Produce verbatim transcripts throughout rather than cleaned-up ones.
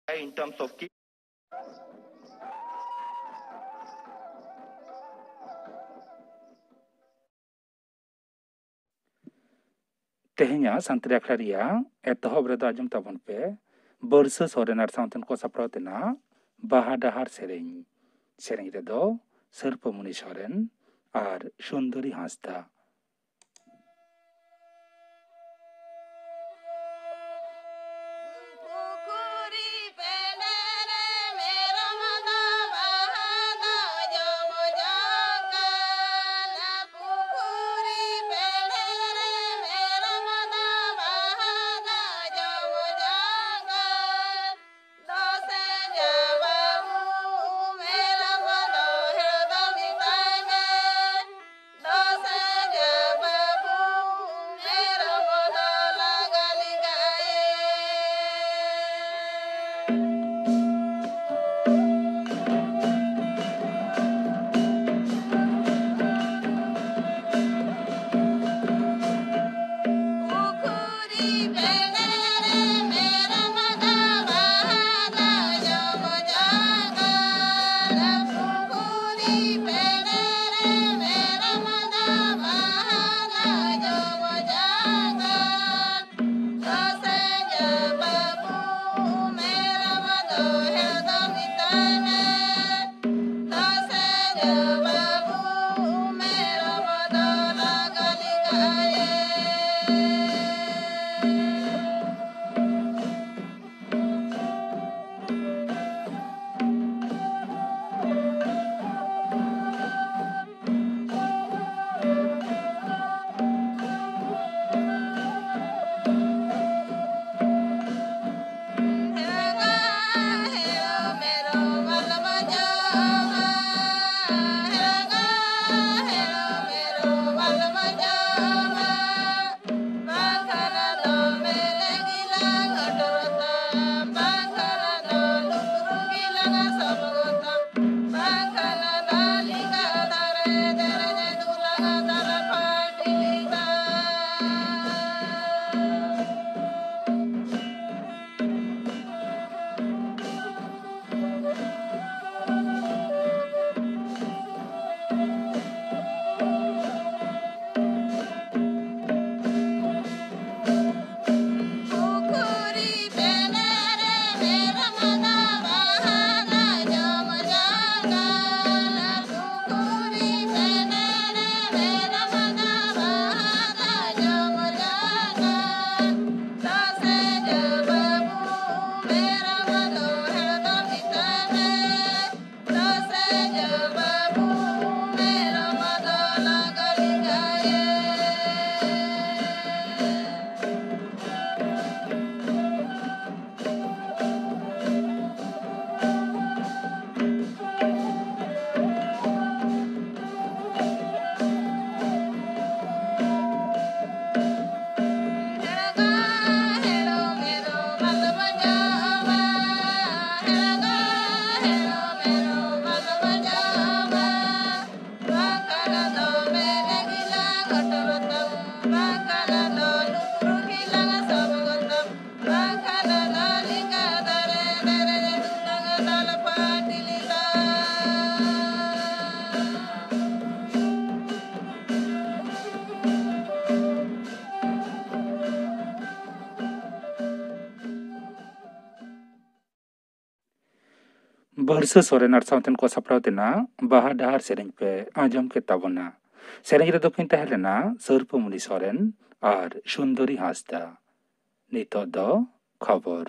In terms of key. ᱛᱮᱦᱮᱧᱟᱜ ᱥᱟᱱᱛᱟᱲᱤ ᱟᱠᱷᱲᱟ ᱨᱮᱭᱟᱜ ᱮᱛᱚᱦᱚᱵ ᱨᱮᱫᱚ ᱟᱸᱡᱚᱢ ᱛᱟᱵᱚᱱ ᱯᱮ ᱵᱟᱹᱨᱥᱟᱹ ᱥᱚᱨᱮᱱ ᱟᱨ ᱥᱟᱶᱛᱮᱱ ᱠᱚ ᱥᱟᱯᱲᱟᱣ ᱛᱮᱱᱟᱜ ᱵᱟᱦᱟ ᱰᱟᱦᱟᱨ ᱥᱮᱨᱮᱧ᱾ ᱥᱮᱨᱮᱧ ᱨᱮᱫᱚ ᱥᱟᱹᱨᱯᱟᱹᱢᱩᱱᱤ ᱥᱚᱨᱮᱱ ᱟᱨ ᱥᱩᱱᱫᱚᱨᱤ ᱦᱟᱸᱥᱫᱟ᱾ ᱯᱩᱠᱷᱩᱨᱤ ᱯᱮᱸᱰᱮ ᱨᱮ ᱢᱮᱨᱚᱢ ᱫᱚ ᱵᱟᱦᱟ ᱫᱚ ᱡᱚᱢ ᱡᱚᱝ ᱠᱟᱱᱟ᱾ ᱯᱩᱠᱷᱩᱨᱤ ᱯᱮᱸᱰᱮ ᱨᱮ ᱢᱮᱨᱚᱢ ᱫᱚ ᱵᱟᱦᱟ ᱫᱚ ᱡᱚᱢ ᱡᱚᱝ ᱠᱟᱱᱟ᱾ ᱫᱚᱥᱮ ᱡᱟ ᱵᱟᱹᱵᱩ ᱢᱮᱨᱚᱢ ᱫᱚ ᱦᱮᱲ ᱫᱚ ᱢᱮᱛᱟᱭ ᱢᱮ᱾ ᱫᱚᱥᱮ ᱦᱚᱨᱥᱟᱹ ᱥᱚᱨᱮᱱ ᱟᱨ ᱥᱟᱶᱛᱮᱱ ᱠᱚ ᱥᱟᱯᱲᱟᱣ ᱛᱮᱱᱟᱜ ᱵᱟᱦᱟ ᱰᱟᱦᱟᱨ ᱥᱮᱨᱮᱧ ᱯᱮ ᱟᱸᱡᱚᱢ ᱠᱮᱫ ᱛᱟᱵᱚᱱᱟ᱾ ᱥᱮᱨᱮᱧ ᱨᱮᱫᱚ ᱠᱤᱱ ᱛᱟᱦᱮᱸ ᱞᱮᱱᱟ ᱥᱟᱹᱨᱯᱟᱹᱢᱩᱱᱤ ᱥᱚᱨᱮᱱ ᱟᱨ ᱥᱩᱱᱫᱚᱨᱤ ᱦᱟᱸᱥᱫᱟ᱾ ᱱᱤᱛᱚᱜ ᱫᱚ ᱠᱷᱚᱵᱚᱨ᱾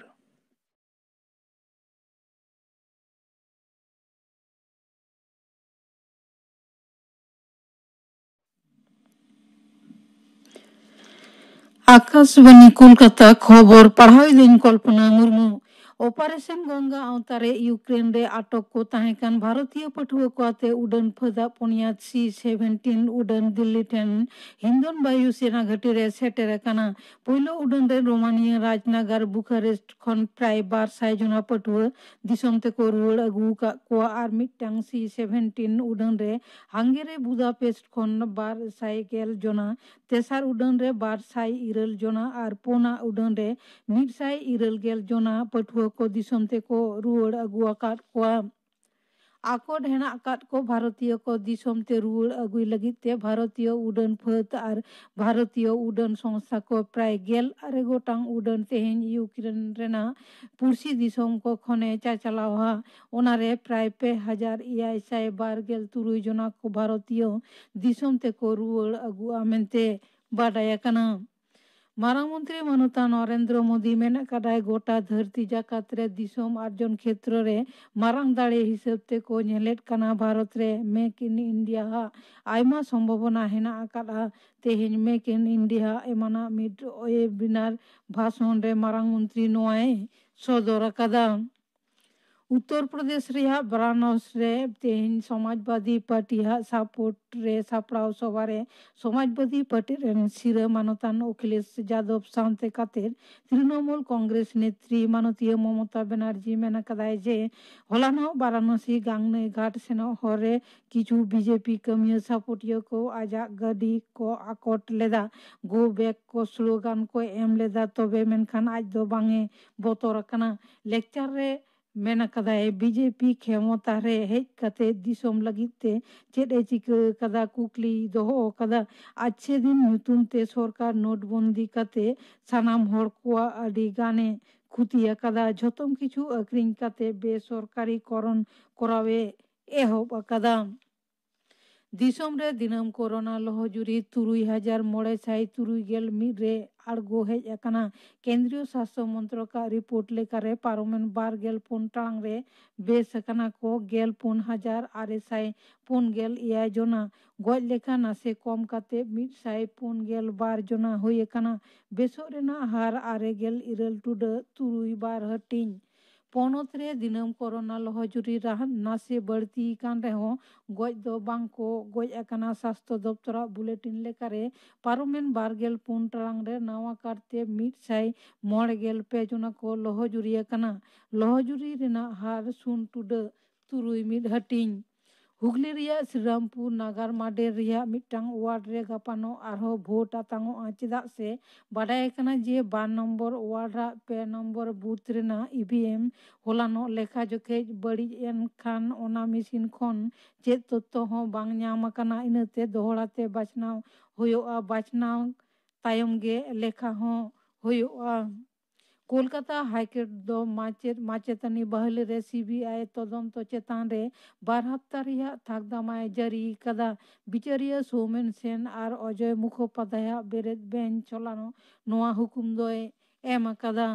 ᱟᱠᱟᱥᱵᱟᱱᱤ ᱠᱳᱞᱠᱟᱛᱟ, ᱠᱷᱚᱵᱚᱨ ᱯᱟᱲᱦᱟᱣ ᱤᱫᱟᱹᱧ ᱠᱚᱞᱯᱚᱱᱟ ᱢᱩᱨᱢᱩ᱾ ᱚᱯᱟᱨᱮᱥᱚᱱ ᱜᱚᱝᱜᱟ ᱟᱣᱛᱟ ᱨᱮ ᱤᱭᱩᱠᱨᱮᱱ ᱨᱮ ᱟᱴᱚᱠ ᱠᱚ ᱛᱟᱦᱮᱸ ᱠᱟᱱ ᱵᱷᱟᱨᱚᱛᱤᱭᱚ ᱯᱟᱹᱴᱷᱩᱣᱟᱹ ᱠᱚ ᱟᱛᱮ ᱩᱰᱟᱹᱱ ᱯᱷᱟᱹᱫᱟᱜ ᱯᱩᱱᱭᱟ ᱥᱤ ᱥᱮᱵᱷᱮᱱᱴᱤᱱ ᱩᱰᱟᱹᱱ ᱫᱤᱞᱞᱤ ᱴᱷᱮᱱ ᱦᱤᱱᱫᱚᱱ ᱵᱟᱭᱩ ᱥᱮᱱᱟ ᱜᱷᱟᱹᱴᱤ ᱨᱮ ᱥᱮᱴᱮᱨ ᱟᱠᱟᱱᱟ᱾ ᱯᱳᱭᱞᱳ ᱩᱰᱟᱹᱱ ᱨᱮ ᱨᱳᱢᱟᱱᱤᱭᱟ ᱨᱟᱡᱽᱱᱟᱜᱟᱨ ᱵᱩᱠᱟᱨᱮᱥᱴ ᱠᱷᱚᱱ ᱯᱨᱟᱭ ᱵᱟᱨ ᱥᱟᱭ ᱡᱚᱱᱟ ᱯᱟᱹᱴᱷᱩᱣᱟᱹ ᱫᱤᱥᱚᱢ ᱛᱮᱠᱚ ᱨᱩᱣᱟᱹᱲ ᱟᱹᱜᱩ ᱟᱠᱟᱫ ᱠᱚᱣᱟ ᱟᱨ ᱢᱤᱫᱴᱟᱝ ᱥᱤ ᱥᱮᱵᱷᱮᱱᱴᱤᱱ ᱩᱰᱟᱹᱱ ᱨᱮ ᱦᱟᱝᱜᱮᱨᱤ ᱵᱩᱫᱟᱯᱮᱥᱴ ᱠᱷᱚᱱ ᱵᱟᱨ ᱥᱟᱭ ᱜᱮᱞ ᱡᱚᱱᱟ, ᱛᱮᱥᱟᱨ ᱩᱰᱟᱹᱱ ᱨᱮ ᱵᱟᱨ ᱥᱟᱭ ᱤᱨᱟᱹᱞ ᱡᱚᱱᱟ ᱟᱨ ᱯᱩᱱᱟᱜ ᱩᱰᱟᱹᱱ ᱨᱮ ᱢᱤᱫ ᱥᱟᱭ ᱤᱨᱟᱹᱞ ᱜᱮᱞ ᱡᱚᱱᱟ ᱯᱟᱹᱴᱷᱩᱣᱟᱹ ᱠᱚ ᱫᱤᱥᱚᱢ ᱛᱮᱠᱚ ᱨᱩᱣᱟᱹᱲ ᱟᱹᱜᱩ ᱟᱠᱟᱫ ᱠᱚᱣᱟ᱾ ᱟᱠᱚᱴ ᱦᱮᱱᱟᱜ ᱟᱠᱟᱫ ᱠᱚ ᱵᱷᱟᱨᱚᱛᱤᱭᱚ ᱠᱚ ᱫᱤᱥᱚᱢ ᱛᱮ ᱨᱩᱣᱟᱹᱲ ᱟᱹᱜᱩᱭ ᱞᱟᱹᱜᱤᱫ ᱛᱮ ᱵᱷᱟᱨᱚᱛᱤᱭᱚ ᱩᱰᱟᱹᱱ ᱯᱷᱟᱹᱫ ᱟᱨ ᱵᱷᱟᱨᱚᱛᱤᱭᱚ ᱩᱰᱟᱹᱱ ᱥᱚᱝᱥᱛᱷᱟ ᱠᱚ ᱯᱨᱟᱭ ᱜᱮᱞ ᱟᱨᱮ ᱜᱚᱴᱟᱝ ᱩᱰᱟᱹᱱ ᱛᱮᱦᱮᱧ ᱤᱭᱩᱠᱨᱮᱱ ᱨᱮᱱᱟᱜ ᱯᱩᱲᱥᱤ ᱫᱤᱥᱚᱢ ᱠᱚ ᱠᱷᱚᱱᱮ ᱪᱟᱪᱟᱞᱟᱣᱟ᱾ ᱚᱱᱟᱨᱮ ᱯᱨᱟᱭ ᱯᱮ ᱦᱟᱡᱟᱨ ᱮᱭᱟᱭ ᱥᱟᱭ ᱵᱟᱨ ᱜᱮᱞ ᱛᱩᱨᱩᱭ ᱡᱚᱱᱟ ᱠᱚ ᱵᱷᱟᱨᱚᱛᱤᱭᱚ ᱫᱤᱥᱚᱢ ᱛᱮᱠᱚ ᱨᱩᱣᱟᱹᱲ ᱟᱹᱜᱩᱜᱼᱟ ᱢᱮᱱᱛᱮ ᱵᱟᱰᱟᱭ ᱟᱠᱟᱱᱟ᱾ ᱢᱟᱨᱟᱝ ᱢᱚᱱᱛᱨᱤ ᱢᱟᱱᱚᱛᱟᱱ ᱱᱚᱨᱮᱱᱫᱨᱚ ᱢᱳᱫᱤ ᱢᱮᱱ ᱟᱠᱟᱫᱟᱭ, ᱜᱚᱴᱟ ᱫᱷᱟᱹᱨᱛᱤ ᱡᱟᱠᱟᱛ ᱨᱮ ᱫᱤᱥᱚᱢ ᱟᱨᱡᱚᱱ ᱠᱷᱮᱛᱨᱚ ᱨᱮ ᱢᱟᱨᱟᱝ ᱫᱟᱲᱮ ᱦᱤᱥᱟᱹᱵ ᱛᱮᱠᱚ ᱧᱮᱞᱮᱫ ᱠᱟᱱᱟ᱾ ᱵᱷᱟᱨᱚᱛ ᱨᱮ ᱢᱮᱠ ᱤᱱ ᱤᱱᱰᱤᱭᱟ ᱦᱟᱜ ᱟᱭᱢᱟ ᱥᱚᱢᱵᱷᱚᱵᱚᱱᱟ ᱦᱮᱱᱟᱜ ᱟᱠᱟᱫᱼᱟ᱾ ᱛᱮᱦᱮᱧ ᱢᱮᱠ ᱤᱱ ᱤᱱᱰᱤᱭᱟ ᱮᱢᱟᱱᱟᱜ ᱢᱤᱫ ᱳᱭᱮᱵᱤᱱᱟᱨ ᱵᱷᱟᱥᱚᱱ ᱨᱮ ᱢᱟᱨᱟᱝ ᱢᱚᱱᱛᱨᱤ ᱱᱚᱣᱟᱭ ᱥᱚᱫᱚᱨ ᱟᱠᱟᱫᱟ᱾ ᱩᱛᱛᱚᱨ ᱯᱨᱚᱫᱮᱥ ᱨᱮᱭᱟᱜ ᱵᱟᱨᱟᱱᱚᱥ ᱨᱮ ᱛᱮᱦᱮᱧ ᱥᱚᱢᱟᱡᱽᱵᱟᱫᱤ ᱯᱟᱨᱴᱤ ᱦᱟᱜ ᱥᱟᱯᱳᱨᱴ ᱨᱮ ᱥᱟᱯᱲᱟᱣ ᱥᱚᱵᱷᱟ ᱨᱮ ᱥᱚᱢᱟᱡᱽᱵᱟᱫᱤ ᱯᱟᱨᱴᱤ ᱨᱮᱱ ᱥᱤᱨᱟᱹ ᱢᱟᱱᱚᱛᱟᱱ ᱚᱠᱷᱤᱞᱮᱥ ᱡᱟᱫᱚᱵ ᱥᱟᱶᱛᱮ ᱠᱟᱛᱮ ᱛᱨᱤᱱᱚᱢᱩᱞ ᱠᱚᱝᱜᱨᱮᱥ ᱱᱮᱛᱨᱤ ᱢᱟᱱᱚᱛᱤᱭᱟᱹ ᱢᱚᱢᱚᱛᱟ ᱵᱮᱱᱟᱨᱡᱤ ᱢᱮᱱ ᱟᱠᱟᱫᱟᱭ ᱡᱮ ᱦᱚᱞᱟᱱᱚᱜ ᱵᱟᱨᱟᱱᱚᱥᱤ ᱜᱟᱝᱱᱟᱹᱭ ᱜᱷᱟᱴ ᱥᱮᱱᱚᱜ ᱦᱚᱨ ᱨᱮ ᱠᱤᱪᱷᱩ ᱵᱤᱡᱮᱯᱤ ᱠᱟᱹᱢᱤᱭᱟᱹ ᱥᱟᱯᱚᱴᱤᱭᱟᱹ ᱠᱚ ᱟᱡᱟᱜ ᱜᱟᱹᱰᱤ ᱠᱚ ᱟᱠᱚᱴ ᱞᱮᱫᱟ, ᱜᱳ ᱵᱮᱠ ᱠᱚ ᱥᱞᱳᱜᱟᱱ ᱠᱚ ᱮᱢ ᱞᱮᱫᱟ, ᱛᱚᱵᱮ ᱢᱮᱱᱠᱷᱟᱱ ᱟᱡ ᱫᱚ ᱵᱟᱝ ᱮ ᱵᱚᱛᱚᱨ ᱟᱠᱟᱱᱟ᱾ ᱞᱮᱠᱪᱟᱨ ᱨᱮ ᱢᱮᱱ ᱟᱠᱟᱫᱟᱭ, ᱵᱤᱡᱮᱯᱤ ᱠᱷᱮᱢᱚᱛᱟ ᱨᱮ ᱦᱮᱡ ᱠᱟᱛᱮ ᱫᱤᱥᱚᱢ ᱞᱟᱹᱜᱤᱫ ᱛᱮ ᱪᱮᱫ ᱮ ᱪᱤᱠᱟᱹ ᱟᱠᱟᱫᱟ ᱠᱩᱠᱞᱤᱭ ᱫᱚᱦᱚ ᱟᱠᱟᱫᱟ᱾ ᱟᱪᱪᱷᱮ ᱫᱤᱱ ᱧᱩᱛᱩᱢ ᱛᱮ ᱥᱚᱨᱠᱟᱨ ᱱᱳᱴᱵᱚᱱᱫᱤ ᱠᱟᱛᱮ ᱥᱟᱱᱟᱢ ᱦᱚᱲ ᱠᱚᱣᱟᱜ ᱟᱹᱰᱤ ᱜᱟᱱᱮ ᱠᱷᱩᱛᱤ ᱟᱠᱟᱫᱟ᱾ ᱡᱷᱚᱛᱚᱢ ᱠᱤᱪᱷᱩ ᱟᱹᱠᱷᱨᱤᱧ ᱠᱟᱛᱮ ᱵᱮᱥᱚᱨᱠᱟᱨᱤ ᱠᱚᱨᱚᱱ ᱠᱚᱨᱟᱣ ᱮ ᱮᱦᱚᱵ ᱟᱠᱟᱫᱟ᱾ ᱫᱤᱥᱚᱢ ᱨᱮ ᱫᱤᱱᱟᱹᱢ ᱠᱳᱨᱳᱱᱟ ᱞᱚᱦᱚᱡᱩᱨᱤ ᱛᱩᱨᱩᱭ ᱦᱟᱡᱟᱨ ᱢᱚᱬᱮ ᱥᱟᱭ ᱛᱩᱨᱩᱭ ᱜᱮᱞ ᱢᱤᱫ ᱨᱮ ᱟᱬᱜᱚ ᱦᱮᱡ ᱟᱠᱟᱱᱟ᱾ ᱠᱮᱱᱫᱨᱤᱭᱚ ᱥᱟᱥᱛᱷᱚ ᱢᱚᱱᱛᱨᱚᱠᱟᱜ ᱨᱤᱯᱳᱨᱴ ᱞᱮᱠᱟᱨᱮ ᱯᱟᱨᱚᱢᱮᱱ ᱵᱟᱨ ᱜᱮᱞ ᱯᱩᱱ ᱴᱟᱲᱟᱝ ᱨᱮ ᱵᱮᱥ ᱟᱠᱟᱱᱟ ᱠᱚ ᱜᱮᱞ ᱯᱩᱱ ᱦᱟᱡᱟᱨ ᱟᱨᱮ ᱥᱟᱭ ᱯᱩᱱ ᱜᱮᱞ ᱮᱭᱟᱭ ᱡᱚᱱᱟ᱾ ᱜᱚᱡ ᱞᱮᱠᱷᱟ ᱱᱟᱥᱮ ᱠᱚᱢ ᱠᱟᱛᱮ ᱢᱤᱫ ᱥᱟᱭ ᱯᱩᱱ ᱜᱮᱞ ᱵᱟᱨ ᱡᱚᱱᱟ ᱦᱩᱭ ᱟᱠᱟᱱᱟ᱾ ᱵᱮᱥᱚᱜ ᱨᱮᱱᱟᱜ ᱦᱟᱨ ᱟᱨᱮ ᱜᱮᱞ ᱤᱨᱟᱹᱞ ᱴᱩᱰᱟᱹᱜ ᱛᱩᱨᱩᱭ ᱵᱟᱨ ᱦᱟᱹᱴᱤᱧ᱾ ᱯᱚᱱᱚᱛ ᱨᱮ ᱫᱤᱱᱟᱹᱢ ᱠᱳᱨᱳᱱᱟ ᱞᱚᱦᱚᱡᱩᱨᱤ ᱨᱟᱦᱟ ᱱᱟᱥᱮ ᱵᱟᱹᱲᱛᱤ ᱟᱠᱟᱱ ᱨᱮᱦᱚᱸ ᱜᱚᱡ ᱫᱚ ᱵᱟᱝ ᱠᱚ ᱜᱚᱡ ᱟᱠᱟᱱᱟ᱾ ᱥᱟᱥᱛᱷᱚ ᱫᱚᱯᱛᱚᱨᱟᱜ ᱵᱩᱞᱮᱴᱤᱱ ᱞᱮᱠᱟᱨᱮ ᱯᱟᱨᱚᱢᱮᱱ ᱵᱟᱨ ᱜᱮᱞ ᱯᱩᱱ ᱴᱟᱲᱟᱝ ᱨᱮ ᱱᱟᱣᱟ ᱠᱟᱨᱛᱮ ᱢᱤᱫ ᱥᱟᱭ ᱢᱚᱬᱮ ᱜᱮᱞ ᱯᱮ ᱡᱚᱱᱟ ᱠᱚ ᱞᱚᱦᱚᱡᱩᱨᱤ ᱟᱠᱟᱱᱟ᱾ ᱞᱚᱦᱚᱡᱩᱨᱤ ᱨᱮᱱᱟᱜ ᱦᱟᱨ ᱥᱩᱱ ᱴᱩᱰᱟᱹᱜ ᱛᱩᱨᱩᱭ ᱢᱤᱫ ᱦᱟᱹᱴᱤᱧ᱾ ᱦᱩᱜᱽᱞᱤ ᱨᱮᱭᱟᱜ ᱥᱨᱤᱨᱟᱢᱯᱩᱨ ᱱᱟᱜᱟᱨ ᱢᱟᱰᱮᱨ ᱨᱮᱭᱟᱜ ᱢᱤᱫᱴᱟᱝ ᱣᱟᱨᱰ ᱨᱮ ᱜᱟᱯᱟᱱᱚᱜ ᱟᱨᱦᱚᱸ ᱵᱷᱳᱴ ᱟᱛᱟᱝᱚᱜᱼᱟ, ᱪᱮᱫᱟᱜ ᱥᱮ ᱵᱟᱰᱟᱭ ᱟᱠᱟᱱᱟ ᱡᱮ ᱵᱟᱨ ᱱᱚᱢᱵᱚᱨ ᱣᱟᱨᱰ ᱨᱮᱭᱟᱜ ᱯᱮ ᱱᱚᱢᱵᱚᱨ ᱵᱩᱛᱷ ᱨᱮᱱᱟᱜ ᱤ ᱵᱷᱤ ᱮᱢ ᱦᱚᱞᱟᱱᱚᱜ ᱞᱮᱠᱷᱟ ᱡᱚᱠᱷᱮᱡ ᱵᱟᱹᱲᱤᱡ ᱮᱱ ᱠᱷᱟᱱ ᱚᱱᱟ ᱢᱮᱥᱤᱱ ᱠᱷᱚᱱ ᱪᱮᱫ ᱛᱚᱛᱛᱷᱚ ᱦᱚᱸ ᱵᱟᱝ ᱧᱟᱢ ᱟᱠᱟᱱᱟ᱾ ᱤᱱᱟᱹᱛᱮ ᱫᱚᱦᱲᱟ ᱛᱮ ᱵᱟᱪᱷᱱᱟᱣ ᱦᱩᱭᱩᱜᱼᱟ᱾ ᱵᱟᱪᱷᱱᱟᱣ ᱛᱟᱭᱚᱢ ᱜᱮ ᱞᱮᱠᱷᱟ ᱦᱚᱸ ᱦᱩᱭᱩᱜᱼᱟ᱾ ᱠᱳᱞᱠᱟᱛᱟ ᱦᱟᱭᱠᱳᱨᱴ ᱫᱚ ᱢᱟᱪᱮᱫ ᱢᱟᱪᱮᱛᱟᱹᱱᱤ ᱵᱟᱹᱦᱞᱤ ᱨᱮ ᱥᱤ ᱵᱤ ᱟᱭ ᱛᱚᱫᱚᱱᱛᱚ ᱪᱮᱛᱟᱱ ᱨᱮ ᱵᱟᱨ ᱦᱟᱯᱛᱟ ᱨᱮᱭᱟᱜ ᱛᱷᱟᱠᱫᱟᱢᱟᱭ ᱡᱟᱹᱨᱤ ᱟᱠᱟᱫᱟ᱾ ᱵᱤᱪᱟᱹᱨᱤᱭᱟᱹ ᱥᱳᱢᱮᱱ ᱥᱮᱱ ᱟᱨ ᱚᱡᱚᱭ ᱢᱩᱠᱷᱳᱯᱟᱫᱷᱭᱟᱭᱟᱜ ᱵᱮᱨᱮᱫ ᱵᱮᱧᱪ ᱦᱚᱞᱟᱱᱚᱜ ᱱᱚᱣᱟ ᱦᱩᱠᱩᱢ ᱫᱚᱭ ᱮᱢ ᱟᱠᱟᱫᱟ᱾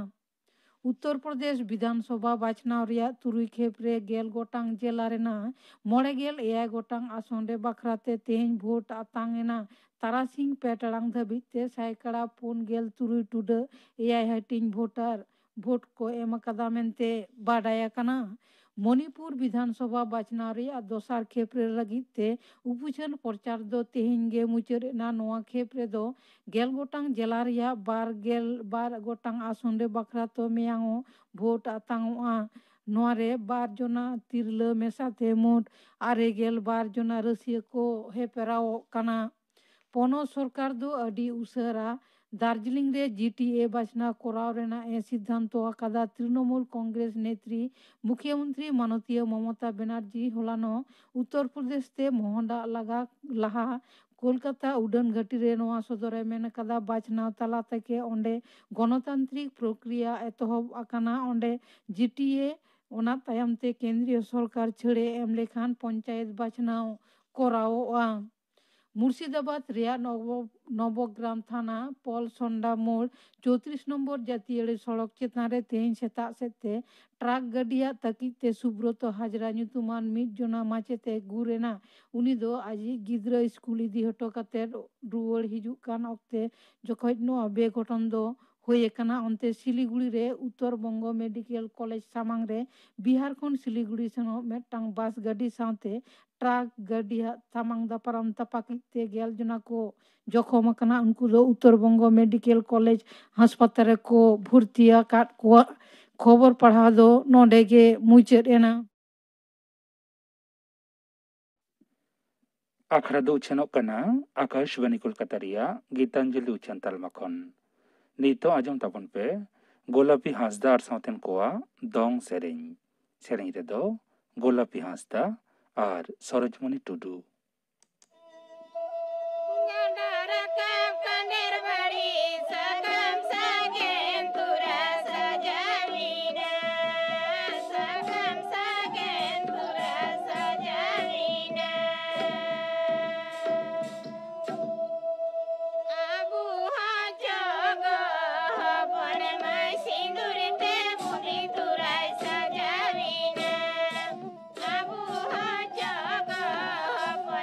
ᱩᱛᱛᱚᱨ ᱯᱨᱚᱫᱮᱥ ᱵᱤᱫᱷᱟᱱ ᱥᱚᱵᱷᱟ ᱵᱟᱪᱷᱱᱟᱣ ᱨᱮᱭᱟᱜ ᱛᱩᱨᱩᱭ ᱠᱷᱮᱯ ᱨᱮ ᱜᱮᱞ ᱜᱚᱴᱟᱝ ᱡᱮᱞᱟ ᱨᱮᱱᱟᱜ ᱢᱚᱬᱮ ᱜᱮᱞ ᱮᱭᱟᱭ ᱜᱚᱴᱟᱝ ᱟᱥᱚᱱ ᱨᱮ ᱵᱟᱠᱷᱨᱟ ᱛᱮ ᱛᱮᱦᱮᱧ ᱵᱷᱳᱴ ᱟᱛᱟᱝ ᱮᱱᱟ᱾ ᱛᱟᱨᱟᱥᱤᱧ ᱯᱮ ᱴᱟᱲᱟᱝ ᱫᱷᱟᱹᱵᱤᱡ ᱛᱮ ᱥᱟᱭᱠᱟᱲᱟ ᱯᱩᱱ ᱜᱮᱞ ᱛᱩᱨᱩᱭ ᱴᱩᱰᱟᱹᱜ ᱮᱭᱟᱭ ᱦᱟᱹᱴᱤᱧ ᱵᱷᱳᱴᱟᱨ ᱵᱷᱳᱴ ᱠᱚ ᱮᱢ ᱟᱠᱟᱫᱟ ᱢᱮᱱᱛᱮ ᱵᱟᱰᱟᱭ ᱟᱠᱟᱱᱟ᱾ ᱢᱚᱱᱤᱯᱩᱨ ᱵᱤᱫᱷᱟᱱ ᱥᱚᱵᱷᱟ ᱵᱟᱪᱷᱱᱟᱣ ᱨᱮᱭᱟᱜ ᱫᱚᱥᱟᱨ ᱠᱷᱮᱯ ᱨᱮ ᱞᱟᱹᱜᱤᱫ ᱛᱮ ᱩᱯᱩᱪᱷᱟᱹᱱ ᱯᱨᱚᱪᱟᱨ ᱫᱚ ᱛᱮᱦᱮᱧ ᱜᱮ ᱢᱩᱪᱟᱹᱫ ᱮᱱᱟ᱾ ᱱᱚᱣᱟ ᱠᱷᱮᱯ ᱨᱮᱫᱚ ᱜᱮᱞ ᱜᱚᱴᱟᱝ ᱡᱮᱞᱟ ᱨᱮᱭᱟᱜ ᱵᱟᱨ ᱜᱮᱞ ᱵᱟᱨ ᱜᱚᱴᱟᱝ ᱟᱥᱚᱱ ᱨᱮ ᱵᱟᱠᱷᱨᱟ ᱛᱚ ᱢᱮᱭᱟᱝᱚᱜ ᱵᱷᱳᱴ ᱟᱛᱟᱝᱚᱜᱼᱟ᱾ ᱱᱚᱣᱟ ᱨᱮ ᱵᱟᱨ ᱡᱚᱱᱟ ᱛᱤᱨᱞᱟᱹ ᱢᱮᱥᱟᱛᱮ ᱢᱳᱴ ᱟᱨᱮ ᱜᱮᱞ ᱵᱟᱨ ᱡᱚᱱᱟ ᱨᱟᱹᱥᱤᱭᱟᱹ ᱠᱚ ᱦᱮᱯᱨᱟᱣᱚᱜ ᱠᱟᱱᱟ᱾ ᱯᱚᱱᱚᱛ ᱥᱚᱨᱠᱟᱨ ᱫᱚ ᱟᱹᱰᱤ ᱩᱥᱟᱹᱨᱟ ᱫᱟᱨᱡᱤᱞᱤᱝ ᱨᱮ ᱡᱤ ᱴᱤ ᱮ ᱵᱟᱪᱷᱱᱟᱣ ᱠᱚᱨᱟᱣ ᱨᱮᱱᱟᱜ ᱮ ᱥᱤᱫᱽᱫᱷᱟᱱᱛᱚ ᱟᱠᱟᱫᱟ᱾ ᱛᱨᱤᱱᱚᱢᱩᱞ ᱠᱚᱝᱜᱨᱮᱥ ᱱᱮᱛᱨᱤ ᱢᱩᱠᱷᱭᱚᱢᱚᱱᱛᱨᱤ ᱢᱟᱱᱚᱛᱤᱭᱟᱹ ᱢᱚᱢᱚᱛᱟ ᱵᱮᱱᱟᱨᱡᱤ ᱦᱚᱞᱟᱱᱚᱜ ᱩᱛᱛᱚᱨ ᱯᱨᱚᱫᱮᱥ ᱛᱮ ᱢᱚᱦᱚᱰᱟ ᱞᱟᱜᱟ ᱞᱟᱦᱟ ᱠᱳᱞᱠᱟᱛᱟ ᱩᱰᱟᱹᱱ ᱜᱷᱟᱹᱴᱤ ᱨᱮ ᱱᱚᱣᱟ ᱥᱚᱫᱚᱨ ᱮ ᱢᱮᱱ ᱟᱠᱟᱫᱟ, ᱵᱟᱪᱷᱱᱟᱣ ᱛᱟᱞᱟ ᱛᱮᱜᱮ ᱚᱸᱰᱮ ᱜᱚᱱᱚᱛᱟᱱᱛᱨᱤᱠ ᱯᱨᱚᱠᱨᱤᱭᱟ ᱮᱛᱚᱦᱚᱵ ᱟᱠᱟᱱᱟ᱾ ᱚᱸᱰᱮ ᱡᱤ ᱴᱤ ᱮ, ᱚᱱᱟ ᱛᱟᱭᱚᱢ ᱛᱮ ᱠᱮᱱᱫᱨᱤᱭᱚ ᱥᱚᱨᱠᱟᱨ ᱪᱷᱟᱹᱲᱮ ᱮᱢ ᱞᱮᱠᱷᱟᱱ ᱯᱚᱧᱪᱟᱭᱮᱛ ᱵᱟᱪᱷᱱᱟᱣ ᱠᱚᱨᱟᱣᱚᱜᱼᱟ᱾ ᱢᱩᱨᱥᱤᱫᱟᱵᱟᱫᱽ ᱨᱮᱭᱟᱜ ᱱᱚᱵᱚ-, ᱱᱚᱵᱚᱜᱨᱟᱢ ᱛᱷᱟᱱᱟ ᱯᱚᱞ ᱥᱚᱱᱰᱟ ᱢᱳᱲ ᱪᱳᱭᱛᱨᱤᱥ ᱱᱚᱢᱵᱚᱨ ᱡᱟᱹᱛᱤᱭᱟᱹᱨᱤ ᱥᱚᱲᱚᱠ ᱪᱮᱛᱟᱱ ᱨᱮ ᱛᱮᱦᱮᱧ ᱥᱮᱛᱟᱜ ᱥᱮᱫ ᱛᱮ ᱴᱨᱟᱠ ᱜᱟᱹᱰᱤᱭᱟᱜ ᱛᱟᱹᱠᱤᱡ ᱛᱮ ᱥᱩᱵᱨᱚᱛᱚ ᱦᱟᱡᱽᱨᱟ ᱧᱩᱛᱩᱢᱟᱱ ᱢᱤᱫ ᱡᱚᱱᱟ ᱢᱟᱪᱮᱛ ᱮ ᱜᱩᱨ ᱮᱱᱟ᱾ ᱩᱱᱤ ᱫᱚ ᱟᱡᱤᱡ ᱜᱤᱫᱽᱨᱟᱹ ᱥᱠᱩᱞ ᱤᱫᱤ ᱦᱚᱴᱚ ᱠᱟᱛᱮ ᱨᱩᱣᱟᱹᱲ ᱦᱤᱡᱩᱜ ᱠᱟᱱ ᱚᱠᱛᱮ ᱡᱚᱠᱷᱚᱡ ᱱᱚᱣᱟ ᱵᱮᱜᱷᱚᱴᱚᱱ ᱫᱚ ᱦᱩᱭ ᱟᱠᱟᱱᱟ᱾ ᱚᱱᱛᱮ ᱥᱤᱞᱤᱜᱩᱲᱤ ᱨᱮ ᱩᱛᱛᱚᱨ ᱵᱚᱝᱜᱚ ᱢᱮᱰᱤᱠᱮᱞ ᱠᱚᱞᱮᱡᱽ ᱥᱟᱢᱟᱝ ᱨᱮ ᱵᱤᱦᱟᱨ ᱠᱷᱚᱱ ᱥᱤᱞᱤᱜᱩᱲᱤ ᱥᱮᱱᱚᱜ ᱢᱤᱫᱴᱟᱝ ᱵᱟᱥ ᱜᱟᱹᱰᱤ ᱥᱟᱶᱛᱮ ᱴᱨᱟᱠ ᱜᱟᱹᱰᱤᱭᱟᱜ ᱥᱟᱢᱟᱝ ᱫᱟᱯᱨᱟᱢ ᱛᱟᱯᱟᱠᱤᱡ ᱛᱮ ᱜᱮᱞ ᱡᱚᱱᱟ ᱠᱚ ᱡᱚᱠᱷᱚᱢ ᱟᱠᱟᱱᱟ᱾ ᱩᱱᱠᱩ ᱫᱚ ᱩᱛᱛᱚᱨ ᱵᱚᱝᱜᱚ ᱢᱮᱰᱤᱠᱮᱞ ᱠᱚᱞᱮᱡᱽ ᱦᱟᱥᱯᱟᱛᱟᱞ ᱨᱮᱠᱚ ᱵᱷᱚᱨᱛᱤ ᱟᱠᱟᱫ ᱠᱚᱣᱟ᱾ ᱠᱷᱚᱵᱚᱨ ᱯᱟᱲᱦᱟᱣ ᱫᱚ ᱱᱚᱰᱮ ᱜᱮ ᱢᱩᱪᱟᱹᱫ ᱮᱱᱟ᱾ ᱟᱠᱷᱲᱟ ᱫᱚ ᱩᱪᱷᱟᱹᱱᱚᱜ ᱠᱟᱱᱟ ᱟᱠᱟᱥᱵᱟᱱᱤ ᱠᱳᱞᱠᱟᱛᱟ ᱨᱮᱭᱟᱜ ᱜᱤᱛᱟᱧᱡᱚᱞᱤ ᱩᱪᱷᱟᱹᱱ ᱛᱟᱞᱢᱟ ᱠᱷᱚᱱ᱾ ᱱᱤᱛᱚᱜ ᱟᱸᱡᱚᱢ ᱛᱟᱵᱚᱱ ᱯᱮ ᱜᱳᱞᱟᱯᱤ ᱦᱟᱸᱥᱫᱟ ᱟᱨ ᱥᱟᱶᱛᱮᱱ ᱠᱚᱣᱟᱜ ᱫᱚᱝ ᱥᱮᱨᱮᱧ᱾ ᱥᱮᱨᱮᱧ ᱨᱮᱫᱚ ᱜᱳᱞᱟᱯᱤ ᱦᱟᱸᱥᱫᱟ ᱟᱨ ᱥᱚᱨᱳᱡᱽᱢᱚᱱᱤ ᱴᱩᱰᱩ᱾ ᱜᱟᱰᱟ ᱨᱟᱠᱟᱵ ᱠᱟᱸᱰᱮᱨ ᱵᱟᱲᱤ, ᱥᱟᱠᱟᱢ ᱥᱟᱜᱮᱱ ᱛᱩᱨᱟ ᱥᱟᱡᱟᱣᱤᱱᱟ, ᱥᱟᱠᱟᱢ ᱥᱟᱜᱮᱱ ᱛᱩᱨᱟ ᱥᱟᱡᱟᱣᱤᱱᱟ᱾ ᱟᱵᱚ ᱦᱚᱸ ᱡᱚᱜᱚ ᱦᱚᱯᱚᱱ ᱢᱟᱹᱭ ᱥᱤᱸᱫᱩᱨ ᱛᱮ ᱵᱩᱰᱷᱤ ᱛᱩᱨᱟᱭ ᱥᱟᱡᱟᱣᱤᱱᱟ᱾ ᱟᱵᱚ ᱦᱚᱸ ᱡᱚᱜᱚ ᱦᱚᱯᱚᱱ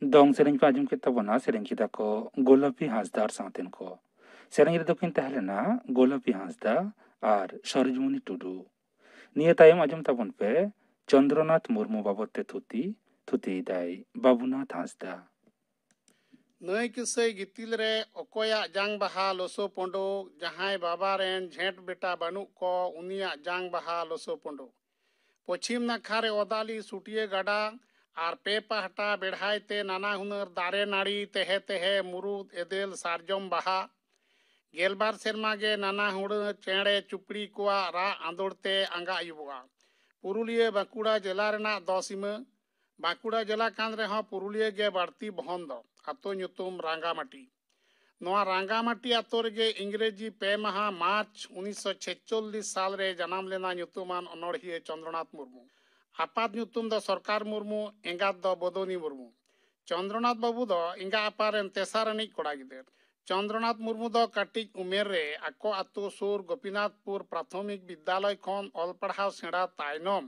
ᱫᱚᱝ ᱥᱮᱨᱮᱧ ᱯᱮ ᱟᱸᱡᱚᱢ ᱠᱮᱫ ᱛᱟᱵᱚᱱᱟ᱾ ᱥᱮᱨᱮᱧ ᱠᱮᱫᱟ ᱠᱚ ᱜᱳᱞᱟᱯᱤ ᱦᱟᱸᱥᱫᱟ ᱟᱨ ᱥᱟᱶᱛᱮᱱ ᱠᱚ᱾ ᱥᱮᱨᱮᱧ ᱨᱮᱫᱚ ᱠᱤᱱ ᱛᱟᱦᱮᱸ ᱞᱮᱱᱟ ᱜᱳᱞᱟᱯᱤ ᱦᱟᱸᱥᱫᱟ ᱟᱨ ᱥᱚᱨᱳᱡᱽᱢᱚᱱᱤ ᱴᱩᱰᱩ᱾ ᱱᱤᱭᱟᱹ ᱛᱟᱭᱚᱢ ᱟᱸᱡᱚᱢ ᱛᱟᱵᱚᱱ ᱯᱮ ᱪᱚᱱᱫᱨᱚᱱᱟᱛᱷ ᱢᱩᱨᱢᱩ ᱵᱟᱵᱚᱫ ᱛᱮ ᱛᱷᱩᱛᱤ᱾ ᱛᱷᱩᱛᱤᱭᱮᱫᱟᱭ ᱵᱟᱵᱩᱱᱟᱛᱷ ᱦᱟᱸᱥᱫᱟ᱾ ᱱᱟᱹᱭ ᱠᱤᱥᱟᱹᱭ ᱜᱤᱛᱤᱞ ᱨᱮ ᱚᱠᱚᱭᱟᱜ ᱡᱟᱝ ᱵᱟᱦᱟ ᱞᱚᱥᱚ ᱯᱚᱸᱰᱚ, ᱡᱟᱦᱟᱸᱭ ᱵᱟᱵᱟ ᱨᱮᱱ ᱡᱷᱮᱸᱴ ᱵᱮᱴᱟ ᱵᱟᱹᱱᱩᱜ ᱠᱚ, ᱩᱱᱤᱭᱟᱜ ᱡᱟᱝ ᱵᱟᱦᱟ ᱞᱚᱥᱚ ᱯᱚᱸᱰᱚ᱾ ᱯᱚᱪᱷᱤᱢ ᱱᱟᱠᱷᱟ ᱨᱮ ᱚᱫᱟᱞᱤ ᱥᱩᱴᱤᱭᱟᱹ ᱜᱟᱰᱟ ᱟᱨ ᱯᱮ ᱯᱟᱦᱴᱟ ᱵᱮᱲᱦᱟᱭ ᱛᱮ ᱱᱟᱱᱟ ᱦᱩᱱᱟᱹᱨ ᱫᱟᱨᱮ ᱱᱟᱹᱲᱤ, ᱛᱮᱦᱮ ᱛᱮᱦᱮ, ᱢᱩᱨᱩᱫ, ᱮᱫᱮᱞ, ᱥᱟᱨᱡᱚᱢ ᱵᱟᱦᱟ᱾ ᱜᱮᱞᱵᱟᱨ ᱥᱮᱨᱢᱟ ᱜᱮ ᱱᱟᱱᱟ ᱦᱩᱱᱟᱹᱨ ᱪᱮᱬᱮ ᱪᱩᱯᱲᱤ ᱠᱚᱣᱟᱜ ᱨᱟᱜ ᱟᱸᱫᱳᱲ ᱛᱮ ᱟᱸᱜᱟ ᱟᱹᱭᱩᱵᱚᱜᱼᱟ᱾ ᱯᱩᱨᱩᱞᱤᱭᱟᱹ ᱵᱟᱸᱠᱩᱲᱟ ᱡᱮᱞᱟ ᱨᱮᱱᱟᱜ ᱫᱚ ᱥᱤᱢᱟᱹ᱾ ᱵᱟᱸᱠᱩᱲᱟ ᱡᱮᱞᱟ ᱠᱟᱱ ᱨᱮᱦᱚᱸ ᱯᱩᱨᱩᱞᱤᱭᱟᱹ ᱜᱮ ᱵᱟᱹᱲᱛᱤ ᱵᱚᱦᱚᱱ ᱫᱚ᱾ ᱟᱛᱳ ᱧᱩᱛᱩᱢ ᱨᱟᱸᱜᱟᱢᱟᱴᱤ᱾ ᱱᱚᱣᱟ ᱨᱟᱸᱜᱟᱢᱟᱴᱤ ᱟᱛᱳ ᱨᱮᱜᱮ ᱤᱝᱨᱮᱡᱤ ᱯᱮ ᱢᱟᱦᱟ ᱢᱟᱨᱪ ᱩᱱᱤᱥᱥᱚ ᱪᱷᱮᱪᱪᱚᱞᱞᱤᱥ ᱥᱟᱞ ᱨᱮ ᱡᱟᱱᱟᱢ ᱞᱮᱱᱟ ᱧᱩᱛᱩᱢᱟᱱ ᱚᱱᱚᱬᱦᱤᱭᱟᱹ ᱪᱚᱱᱫᱨᱚᱱᱟᱛᱷ ᱢᱩᱨᱢᱩ᱾ ᱟᱯᱟᱛ ᱧᱩᱛᱩᱢ ᱫᱚ ᱥᱚᱨᱠᱟᱨ ᱢᱩᱨᱢᱩ, ᱮᱸᱜᱟᱛ ᱫᱚ ᱵᱚᱫᱚᱱᱤ ᱢᱩᱨᱢᱩ᱾ ᱪᱚᱱᱫᱨᱚᱱᱟᱛᱷ ᱵᱟᱹᱵᱩ ᱫᱚ ᱮᱸᱜᱟ ᱟᱯᱟᱛ ᱨᱮᱱ ᱛᱮᱥᱟᱨ ᱟᱹᱱᱤᱡ ᱠᱚᱲᱟ ᱜᱤᱫᱟᱹᱨ᱾ ᱪᱚᱱᱫᱨᱚᱱᱟᱛᱷ ᱢᱩᱨᱢᱩ ᱫᱚ ᱠᱟᱹᱴᱤᱡ ᱩᱢᱮᱨ ᱨᱮ ᱟᱠᱚ ᱟᱛᱳ ᱥᱩᱨ ᱜᱳᱯᱤᱱᱟᱛᱷᱯᱩᱨ ᱯᱨᱟᱛᱷᱚᱢᱤᱠ ᱵᱤᱫᱽᱫᱟᱞᱚᱭ ᱠᱷᱚᱱ ᱚᱞ ᱯᱟᱲᱦᱟᱣ ᱥᱮᱬᱟ ᱛᱟᱭᱱᱚᱢ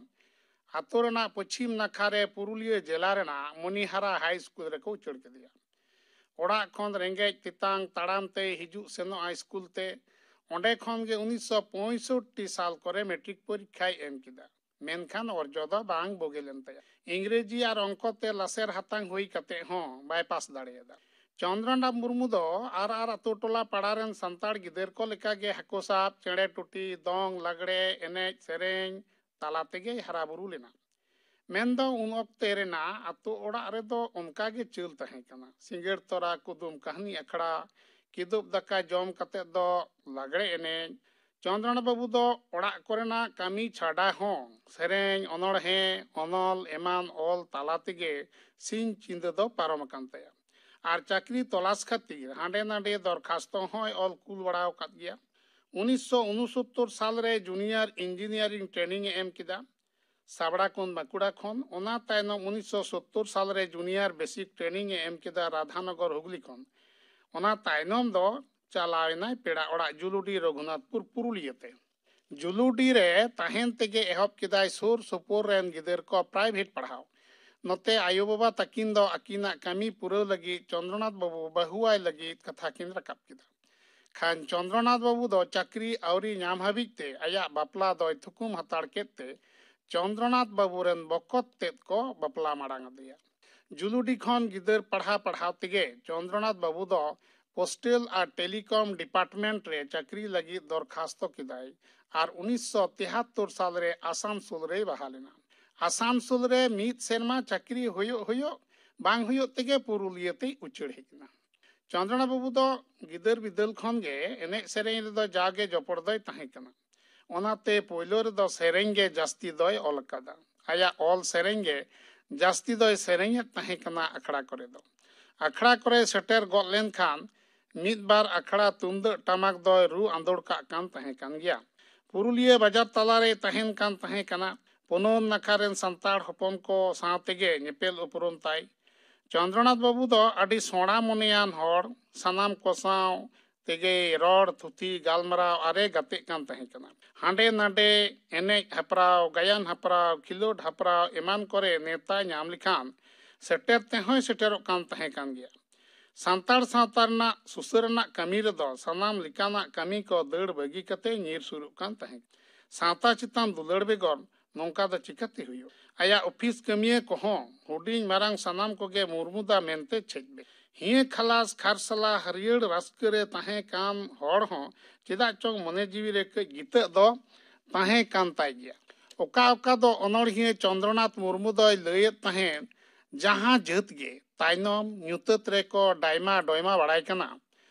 ᱟᱛᱳ ᱨᱮᱱᱟᱜ ᱯᱚᱪᱷᱤᱢ ᱱᱟᱠᱷᱟ ᱨᱮ ᱯᱩᱨᱩᱞᱤᱭᱟᱹ ᱡᱮᱞᱟ ᱨᱮᱱᱟᱜ ᱢᱚᱱᱤᱦᱟᱨᱟ ᱦᱟᱭ ᱥᱠᱩᱞ ᱨᱮᱠᱚ ᱩᱪᱟᱹᱲ ᱠᱮᱫᱮᱭᱟ᱾ ᱚᱲᱟᱜ ᱠᱷᱚᱱ ᱨᱮᱸᱜᱮᱡ ᱛᱮᱛᱟᱝ ᱛᱟᱲᱟᱢ ᱛᱮᱭ ᱦᱤᱡᱩᱜ ᱥᱮᱱᱚᱜᱼᱟ ᱥᱠᱩᱞ ᱛᱮ᱾ ᱚᱸᱰᱮ ᱠᱷᱚᱱ ᱜᱮ ᱩᱱᱤᱥᱥᱚ ᱯᱚᱸᱭᱥᱚᱴᱴᱤ ᱥᱟᱞ ᱠᱚᱨᱮ ᱢᱮᱴᱨᱤᱠ ᱯᱚᱨᱤᱠᱠᱷᱟᱭ ᱮᱢ ᱠᱮᱫᱟ᱾ ᱢᱮᱱᱠᱷᱟᱱ ᱚᱨᱡᱚ ᱫᱚ ᱵᱟᱝ ᱵᱳᱜᱮ ᱞᱮᱱ ᱛᱟᱭᱟ᱾ ᱤᱝᱨᱮᱡᱤ ᱟᱨ ᱚᱝᱠᱚ ᱛᱮ ᱞᱟᱥᱮᱨ ᱦᱟᱛᱟᱝ ᱦᱩᱭ ᱠᱟᱛᱮ ᱦᱚᱸ ᱵᱟᱭ ᱯᱟᱥ ᱫᱟᱲᱮᱭᱟᱫᱟ᱾ ᱪᱚᱱᱫᱨᱚᱱᱟᱛᱷ ᱢᱩᱨᱢᱩ ᱫᱚ ᱟᱨ ᱟᱨ ᱟᱛᱳ ᱴᱚᱞᱟ ᱯᱟᱲᱟ ᱨᱮᱱ ᱥᱟᱱᱛᱟᱲ ᱜᱤᱫᱟᱹᱨ ᱠᱚ ᱞᱮᱠᱟᱜᱮ ᱦᱟᱹᱠᱩ ᱥᱟᱵ, ᱪᱮᱬᱮ ᱴᱩᱴᱤ, ᱫᱚᱝ, ᱞᱟᱜᱽᱲᱮ ᱮᱱᱮᱡ ᱥᱮᱨᱮᱧ ᱛᱟᱞᱟ ᱛᱮᱜᱮᱭ ᱦᱟᱨᱟ ᱵᱩᱨᱩ ᱞᱮᱱᱟ᱾ ᱢᱮᱱᱫᱚ ᱩᱱ ᱚᱠᱛᱮ ᱨᱮᱱᱟᱜ ᱟᱛᱳ ᱚᱲᱟᱜ ᱨᱮᱫᱚ ᱚᱱᱠᱟ ᱜᱮ ᱪᱟᱹᱞ ᱛᱟᱦᱮᱸ ᱠᱟᱱᱟ᱾ ᱥᱤᱸᱜᱟᱹᱲ ᱛᱚᱨᱟ ᱠᱩᱫᱩᱢ ᱠᱟᱹᱦᱱᱤ ᱟᱠᱷᱲᱟ, ᱠᱤᱫᱩᱵ ᱫᱟᱠᱟ ᱡᱚᱢ ᱠᱟᱛᱮ ᱫᱚ ᱞᱟᱜᱽᱲᱮ ᱮᱱᱮᱡ᱾ ᱪᱚᱱᱫᱨᱚᱱᱟᱛᱷ ᱵᱟᱹᱵᱩ ᱫᱚ ᱚᱲᱟᱜ ᱠᱚᱨᱮᱱᱟᱜ ᱠᱟᱹᱢᱤ ᱪᱷᱟᱰᱟ ᱦᱚᱸ ᱥᱮᱨᱮᱧ, ᱚᱱᱚᱬᱦᱮ, ᱚᱱᱚᱞ ᱮᱢᱟᱱ ᱚᱞ ᱛᱟᱞᱟ ᱛᱮᱜᱮ ᱥᱤᱧ ᱧᱤᱫᱟᱹ ᱫᱚ ᱯᱟᱨᱚᱢ ᱟᱠᱟᱱ ᱛᱟᱭᱟ᱾ ᱟᱨ ᱪᱟᱹᱠᱨᱤ ᱛᱚᱞᱟᱥ ᱠᱷᱟᱹᱛᱤᱨ ᱦᱟᱸᱰᱮ ᱱᱟᱰᱮ ᱫᱚᱨᱠᱷᱟᱥᱛᱚ ᱦᱚᱸᱭ ᱚᱞ ᱠᱩᱞ ᱵᱟᱲᱟ ᱟᱠᱟᱫ ᱜᱮᱭᱟ᱾ ᱩᱱᱤᱥᱥᱚ ᱩᱱᱩᱥᱚᱛᱛᱚᱨ ᱥᱟᱞ ᱨᱮ ᱡᱩᱱᱤᱭᱟᱨ ᱤᱧᱡᱤᱱᱤᱭᱟᱨᱤᱝ ᱴᱨᱮᱱᱤᱝ ᱮ ᱮᱢ ᱠᱮᱫᱟ ᱥᱟᱵᱲᱟᱠᱩᱱ ᱵᱟᱸᱠᱩᱲᱟ ᱠᱷᱚᱱ᱾ ᱚᱱᱟ ᱛᱟᱭᱱᱚᱢ ᱩᱱᱤᱥᱥᱚ ᱥᱚᱛᱛᱚᱨ ᱥᱟᱞ ᱨᱮ ᱡᱩᱱᱤᱭᱟᱨ ᱵᱮᱥᱤᱠ ᱴᱨᱮᱱᱤᱝ ᱮ ᱮᱢ ᱠᱮᱫᱟ ᱨᱟᱫᱷᱟᱱᱚᱜᱚᱨ ᱦᱩᱜᱽᱞᱤ ᱠᱷᱚᱱ᱾ ᱚᱱᱟ ᱛᱟᱭᱱᱚᱢ ᱫᱚ ᱪᱟᱞᱟᱣ ᱮᱱᱟᱭ ᱯᱮᱲᱟ ᱚᱲᱟᱜ ᱡᱩᱞᱩᱰᱤ ᱨᱚᱜᱷᱩᱱᱟᱛᱷᱯᱩᱨ ᱯᱩᱨᱩᱞᱤᱭᱟᱹ ᱛᱮ᱾ ᱡᱩᱞᱩᱰᱤ ᱨᱮ ᱛᱟᱦᱮᱱ ᱛᱮᱜᱮ ᱮᱦᱚᱵ ᱠᱮᱫᱟᱭ ᱥᱩᱨ ᱥᱩᱯᱩᱨ ᱨᱮᱱ ᱜᱤᱫᱟᱹᱨ ᱠᱚ ᱯᱨᱟᱭᱵᱷᱮᱴ ᱯᱟᱲᱦᱟᱣ᱾ ᱱᱚᱛᱮ ᱟᱭᱳ ᱵᱟᱵᱟ ᱛᱟᱹᱠᱤᱱ ᱫᱚ ᱟᱹᱠᱤᱱᱟᱜ ᱠᱟᱹᱢᱤ ᱯᱩᱨᱟᱹᱣ ᱞᱟᱹᱜᱤᱫ ᱪᱚᱱᱫᱨᱚᱱᱟᱛᱷ ᱵᱟᱹᱵᱩ ᱵᱟᱹᱦᱩᱣᱟᱭ ᱞᱟᱹᱜᱤᱫ ᱠᱟᱛᱷᱟ ᱠᱤᱱ ᱨᱟᱠᱟᱵ ᱠᱮᱫᱟ᱾ ᱠᱷᱟᱱ ᱪᱚᱱᱫᱨᱚᱱᱟᱛᱷ ᱵᱟᱹᱵᱩ ᱫᱚ ᱪᱟᱹᱠᱨᱤ ᱟᱹᱣᱨᱤ ᱧᱟᱢ ᱦᱟᱹᱵᱤᱡ ᱛᱮ ᱟᱭᱟᱜ ᱵᱟᱯᱞᱟ ᱫᱚᱭ ᱛᱷᱩᱠᱩᱢ ᱦᱟᱛᱟᱲ ᱠᱮᱫ ᱛᱮ ᱪᱚᱱᱫᱨᱚᱱᱟᱛᱷ ᱵᱟᱹᱵᱩ ᱨᱮᱱ ᱵᱚᱠᱚᱛ ᱛᱮᱫ ᱠᱚ ᱵᱟᱯᱞᱟ ᱢᱟᱲᱟᱝ ᱟᱫᱮᱭᱟ᱾ ᱡᱩᱞᱩᱰᱤ ᱠᱷᱚᱱ ᱜᱤᱫᱟᱹᱨ ᱯᱟᱲᱦᱟᱣ ᱯᱟᱲᱦᱟᱣ ᱛᱮᱜᱮ ᱪᱚᱱᱫᱨᱚᱱᱟᱛᱷ ᱵᱟᱹᱵᱩ ᱫᱚ ᱯᱳᱥᱴᱟᱞ ᱟᱨ ᱴᱮᱞᱤᱠᱚᱢ ᱰᱤᱯᱟᱨᱴᱢᱮᱱᱴ ᱨᱮ ᱪᱟᱹᱠᱨᱤ ᱞᱟᱹᱜᱤᱫ ᱫᱚᱨᱠᱷᱟᱥᱛᱚ ᱠᱮᱫᱟᱭ ᱟᱨ ᱩᱱᱤᱥᱥᱚ ᱛᱮᱦᱟᱛᱛᱳᱨ ᱥᱟᱞ ᱨᱮ ᱟᱥᱟᱱᱥᱳᱞ ᱨᱮᱭ ᱵᱟᱦᱟᱞ ᱮᱱᱟ᱾ ᱟᱥᱟᱱᱥᱳᱞ ᱨᱮ ᱢᱤᱫ ᱥᱮᱨᱢᱟ ᱪᱟᱹᱠᱨᱤ ᱦᱩᱭᱩᱜ ᱦᱩᱭᱩᱜ ᱵᱟᱝ ᱦᱩᱭᱩᱜ ᱛᱮᱜᱮ ᱯᱩᱨᱩᱞᱤᱭᱟᱹ ᱛᱮᱭ ᱩᱪᱟᱹᱲ ᱦᱮᱡ ᱮᱱᱟ᱾ ᱪᱚᱱᱫᱨᱚᱱᱟᱛᱷ ᱵᱟᱹᱵᱩ ᱫᱚ ᱜᱤᱫᱟᱹᱨ ᱵᱤᱫᱟᱹᱞ ᱠᱷᱚᱱ ᱜᱮ ᱮᱱᱮᱡ ᱥᱮᱨᱮᱧ ᱨᱮᱫᱚ ᱡᱟᱣᱜᱮ ᱡᱚᱯᱚᱲ ᱫᱚᱭ ᱛᱟᱦᱮᱸ ᱠᱟᱱᱟ᱾ ᱚᱱᱟᱛᱮ ᱯᱳᱭᱞᱳ ᱨᱮᱫᱚ ᱥᱮᱨᱮᱧ ᱜᱮ ᱡᱟᱹᱥᱛᱤ ᱫᱚᱭ ᱚᱞ ᱟᱠᱟᱫᱟ᱾ ᱟᱭᱟᱜ ᱚᱞ ᱥᱮᱨᱮᱧ ᱜᱮ ᱡᱟᱹᱥᱛᱤ ᱫᱚᱭ ᱥᱮᱨᱮᱧᱮᱫ ᱛᱟᱦᱮᱸ ᱠᱟᱱᱟ ᱟᱠᱷᱲᱟ ᱠᱚᱨᱮ ᱫᱚ᱾ ᱟᱠᱷᱲᱟ ᱠᱚᱨᱮ ᱥᱮᱴᱮᱨ ᱜᱚᱫ ᱞᱮᱱᱠᱷᱟᱱ ᱢᱤᱫ ᱵᱟᱨ ᱟᱠᱷᱲᱟ ᱛᱩᱢᱫᱟᱹᱜ ᱴᱟᱢᱟᱠ ᱫᱚᱭ ᱨᱩ ᱟᱸᱫᱳᱲ ᱠᱟᱜ ᱠᱟᱱ ᱛᱟᱦᱮᱸ ᱠᱟᱱ ᱜᱮᱭᱟ᱾ ᱯᱩᱨᱩᱞᱤᱭᱟᱹ ᱵᱟᱡᱟᱨ ᱛᱟᱞᱟᱨᱮᱭ ᱛᱟᱦᱮᱱ ᱠᱟᱱ ᱛᱟᱦᱮᱸ ᱠᱟᱱᱟ᱾ ᱯᱚᱱᱚᱛ ᱱᱟᱠᱷᱟ ᱨᱮᱱ ᱥᱟᱱᱛᱟᱲ ᱦᱚᱯᱚᱱ ᱠᱚ ᱥᱟᱶ ᱛᱮᱜᱮ ᱧᱮᱯᱮᱞ ᱩᱯᱨᱩᱢ ᱛᱟᱭ᱾ ᱪᱚᱱᱫᱨᱚᱱᱟᱛᱷ ᱵᱟᱹᱵᱩ ᱫᱚ ᱟᱹᱰᱤ ᱥᱚᱲᱟ ᱢᱚᱱᱮᱭᱟᱱ ᱦᱚᱲ, ᱥᱟᱱᱟᱢ ᱠᱚ ᱥᱟᱶ ᱛᱮᱜᱮᱭ ᱨᱚᱲ, ᱛᱷᱩᱛᱤ, ᱜᱟᱞᱢᱟᱨᱟᱣ ᱟᱨᱮ ᱜᱟᱛᱮᱜ ᱠᱟᱱ ᱛᱟᱦᱮᱸ ᱠᱟᱱᱟ᱾ ᱦᱟᱸᱰᱮ ᱱᱟᱰᱮ ᱮᱱᱮᱡ ᱦᱮᱯᱨᱟᱣ, ᱜᱟᱭᱟᱱ ᱦᱮᱯᱨᱟᱣ, ᱠᱷᱮᱞᱳᱰ ᱦᱮᱯᱨᱟᱣ ᱮᱢᱟᱱ ᱠᱚᱨᱮ ᱱᱮᱣᱛᱟ ᱧᱟᱢ ᱞᱮᱠᱷᱟᱱ ᱥᱮᱴᱮᱨ ᱛᱮᱦᱚᱸᱭ ᱥᱮᱴᱮᱨᱚᱜ ᱠᱟᱱ ᱛᱟᱦᱮᱸ ᱠᱟᱱ ᱜᱮᱭᱟ᱾ ᱥᱟᱱᱛᱟᱲ ᱥᱟᱶᱛᱟ ᱨᱮᱱᱟᱜ ᱥᱩᱥᱟᱹᱨ ᱨᱮᱱᱟᱜ ᱠᱟᱹᱢᱤ ᱨᱮᱫᱚ ᱥᱟᱱᱟᱢ ᱞᱮᱠᱟᱱᱟᱜ ᱠᱟᱹᱢᱤ ᱠᱚ ᱫᱟᱹᱲ ᱵᱟᱹᱜᱤ ᱠᱟᱛᱮ ᱧᱤᱨ ᱥᱩᱨᱩᱜ ᱠᱟᱱ ᱛᱟᱦᱮᱸ ᱠᱟᱱᱟ᱾ ᱥᱟᱶᱛᱟ ᱪᱮᱛᱟᱱ ᱫᱩᱞᱟᱹᱲ ᱵᱮᱜᱚᱨ ᱱᱚᱝᱠᱟ ᱫᱚ ᱪᱤᱠᱟᱹᱛᱮ ᱦᱩᱭᱩᱜ? ᱟᱭᱟᱜ ᱚᱯᱷᱤᱥ ᱠᱟᱹᱢᱤᱭᱟᱹ ᱠᱚᱦᱚᱸ ᱦᱩᱰᱤᱧ ᱢᱟᱨᱟᱝ ᱥᱟᱱᱟᱢ ᱠᱚᱜᱮ ᱢᱩᱨᱢᱩ ᱫᱟ ᱢᱮᱱᱛᱮ ᱪᱷᱮᱡ ᱵᱮ᱾ ᱦᱤᱭᱟᱹ ᱠᱷᱟᱞᱟᱥ ᱠᱷᱟᱨᱥᱟᱞᱟ ᱦᱟᱹᱨᱭᱟᱹᱲ ᱨᱟᱹᱥᱠᱟᱹ ᱨᱮ ᱛᱟᱦᱮᱸ ᱠᱟᱱ ᱦᱚᱲ ᱦᱚᱸ ᱪᱮᱫᱟᱜ ᱪᱚᱝ ᱢᱚᱱᱮ ᱡᱤᱣᱤ ᱨᱮ ᱠᱟᱹᱡ ᱜᱤᱛᱟᱹᱜ ᱫᱚ ᱛᱟᱦᱮᱸ ᱠᱟᱱ ᱛᱟᱭ ᱜᱮᱭᱟ᱾ ᱚᱠᱟ ᱚᱠᱟ ᱫᱚ ᱚᱱᱚᱬᱦᱤᱭᱟᱹ ᱪᱚᱱᱫᱨᱚᱱᱟᱛᱷ ᱢᱩᱨᱢᱩ ᱫᱚᱭ ᱞᱟᱹᱭᱮᱫ ᱛᱟᱦᱮᱸᱫ, ᱡᱟᱦᱟᱸ ᱡᱟᱹᱛ ᱜᱮ ᱛᱟᱭᱱᱚᱢ ᱧᱩᱛᱟᱹᱛ ᱨᱮᱠᱚ ᱰᱟᱭᱢᱟ ᱰᱚᱭᱢᱟ ᱵᱟᱲᱟᱭ ᱠᱟᱱᱟ,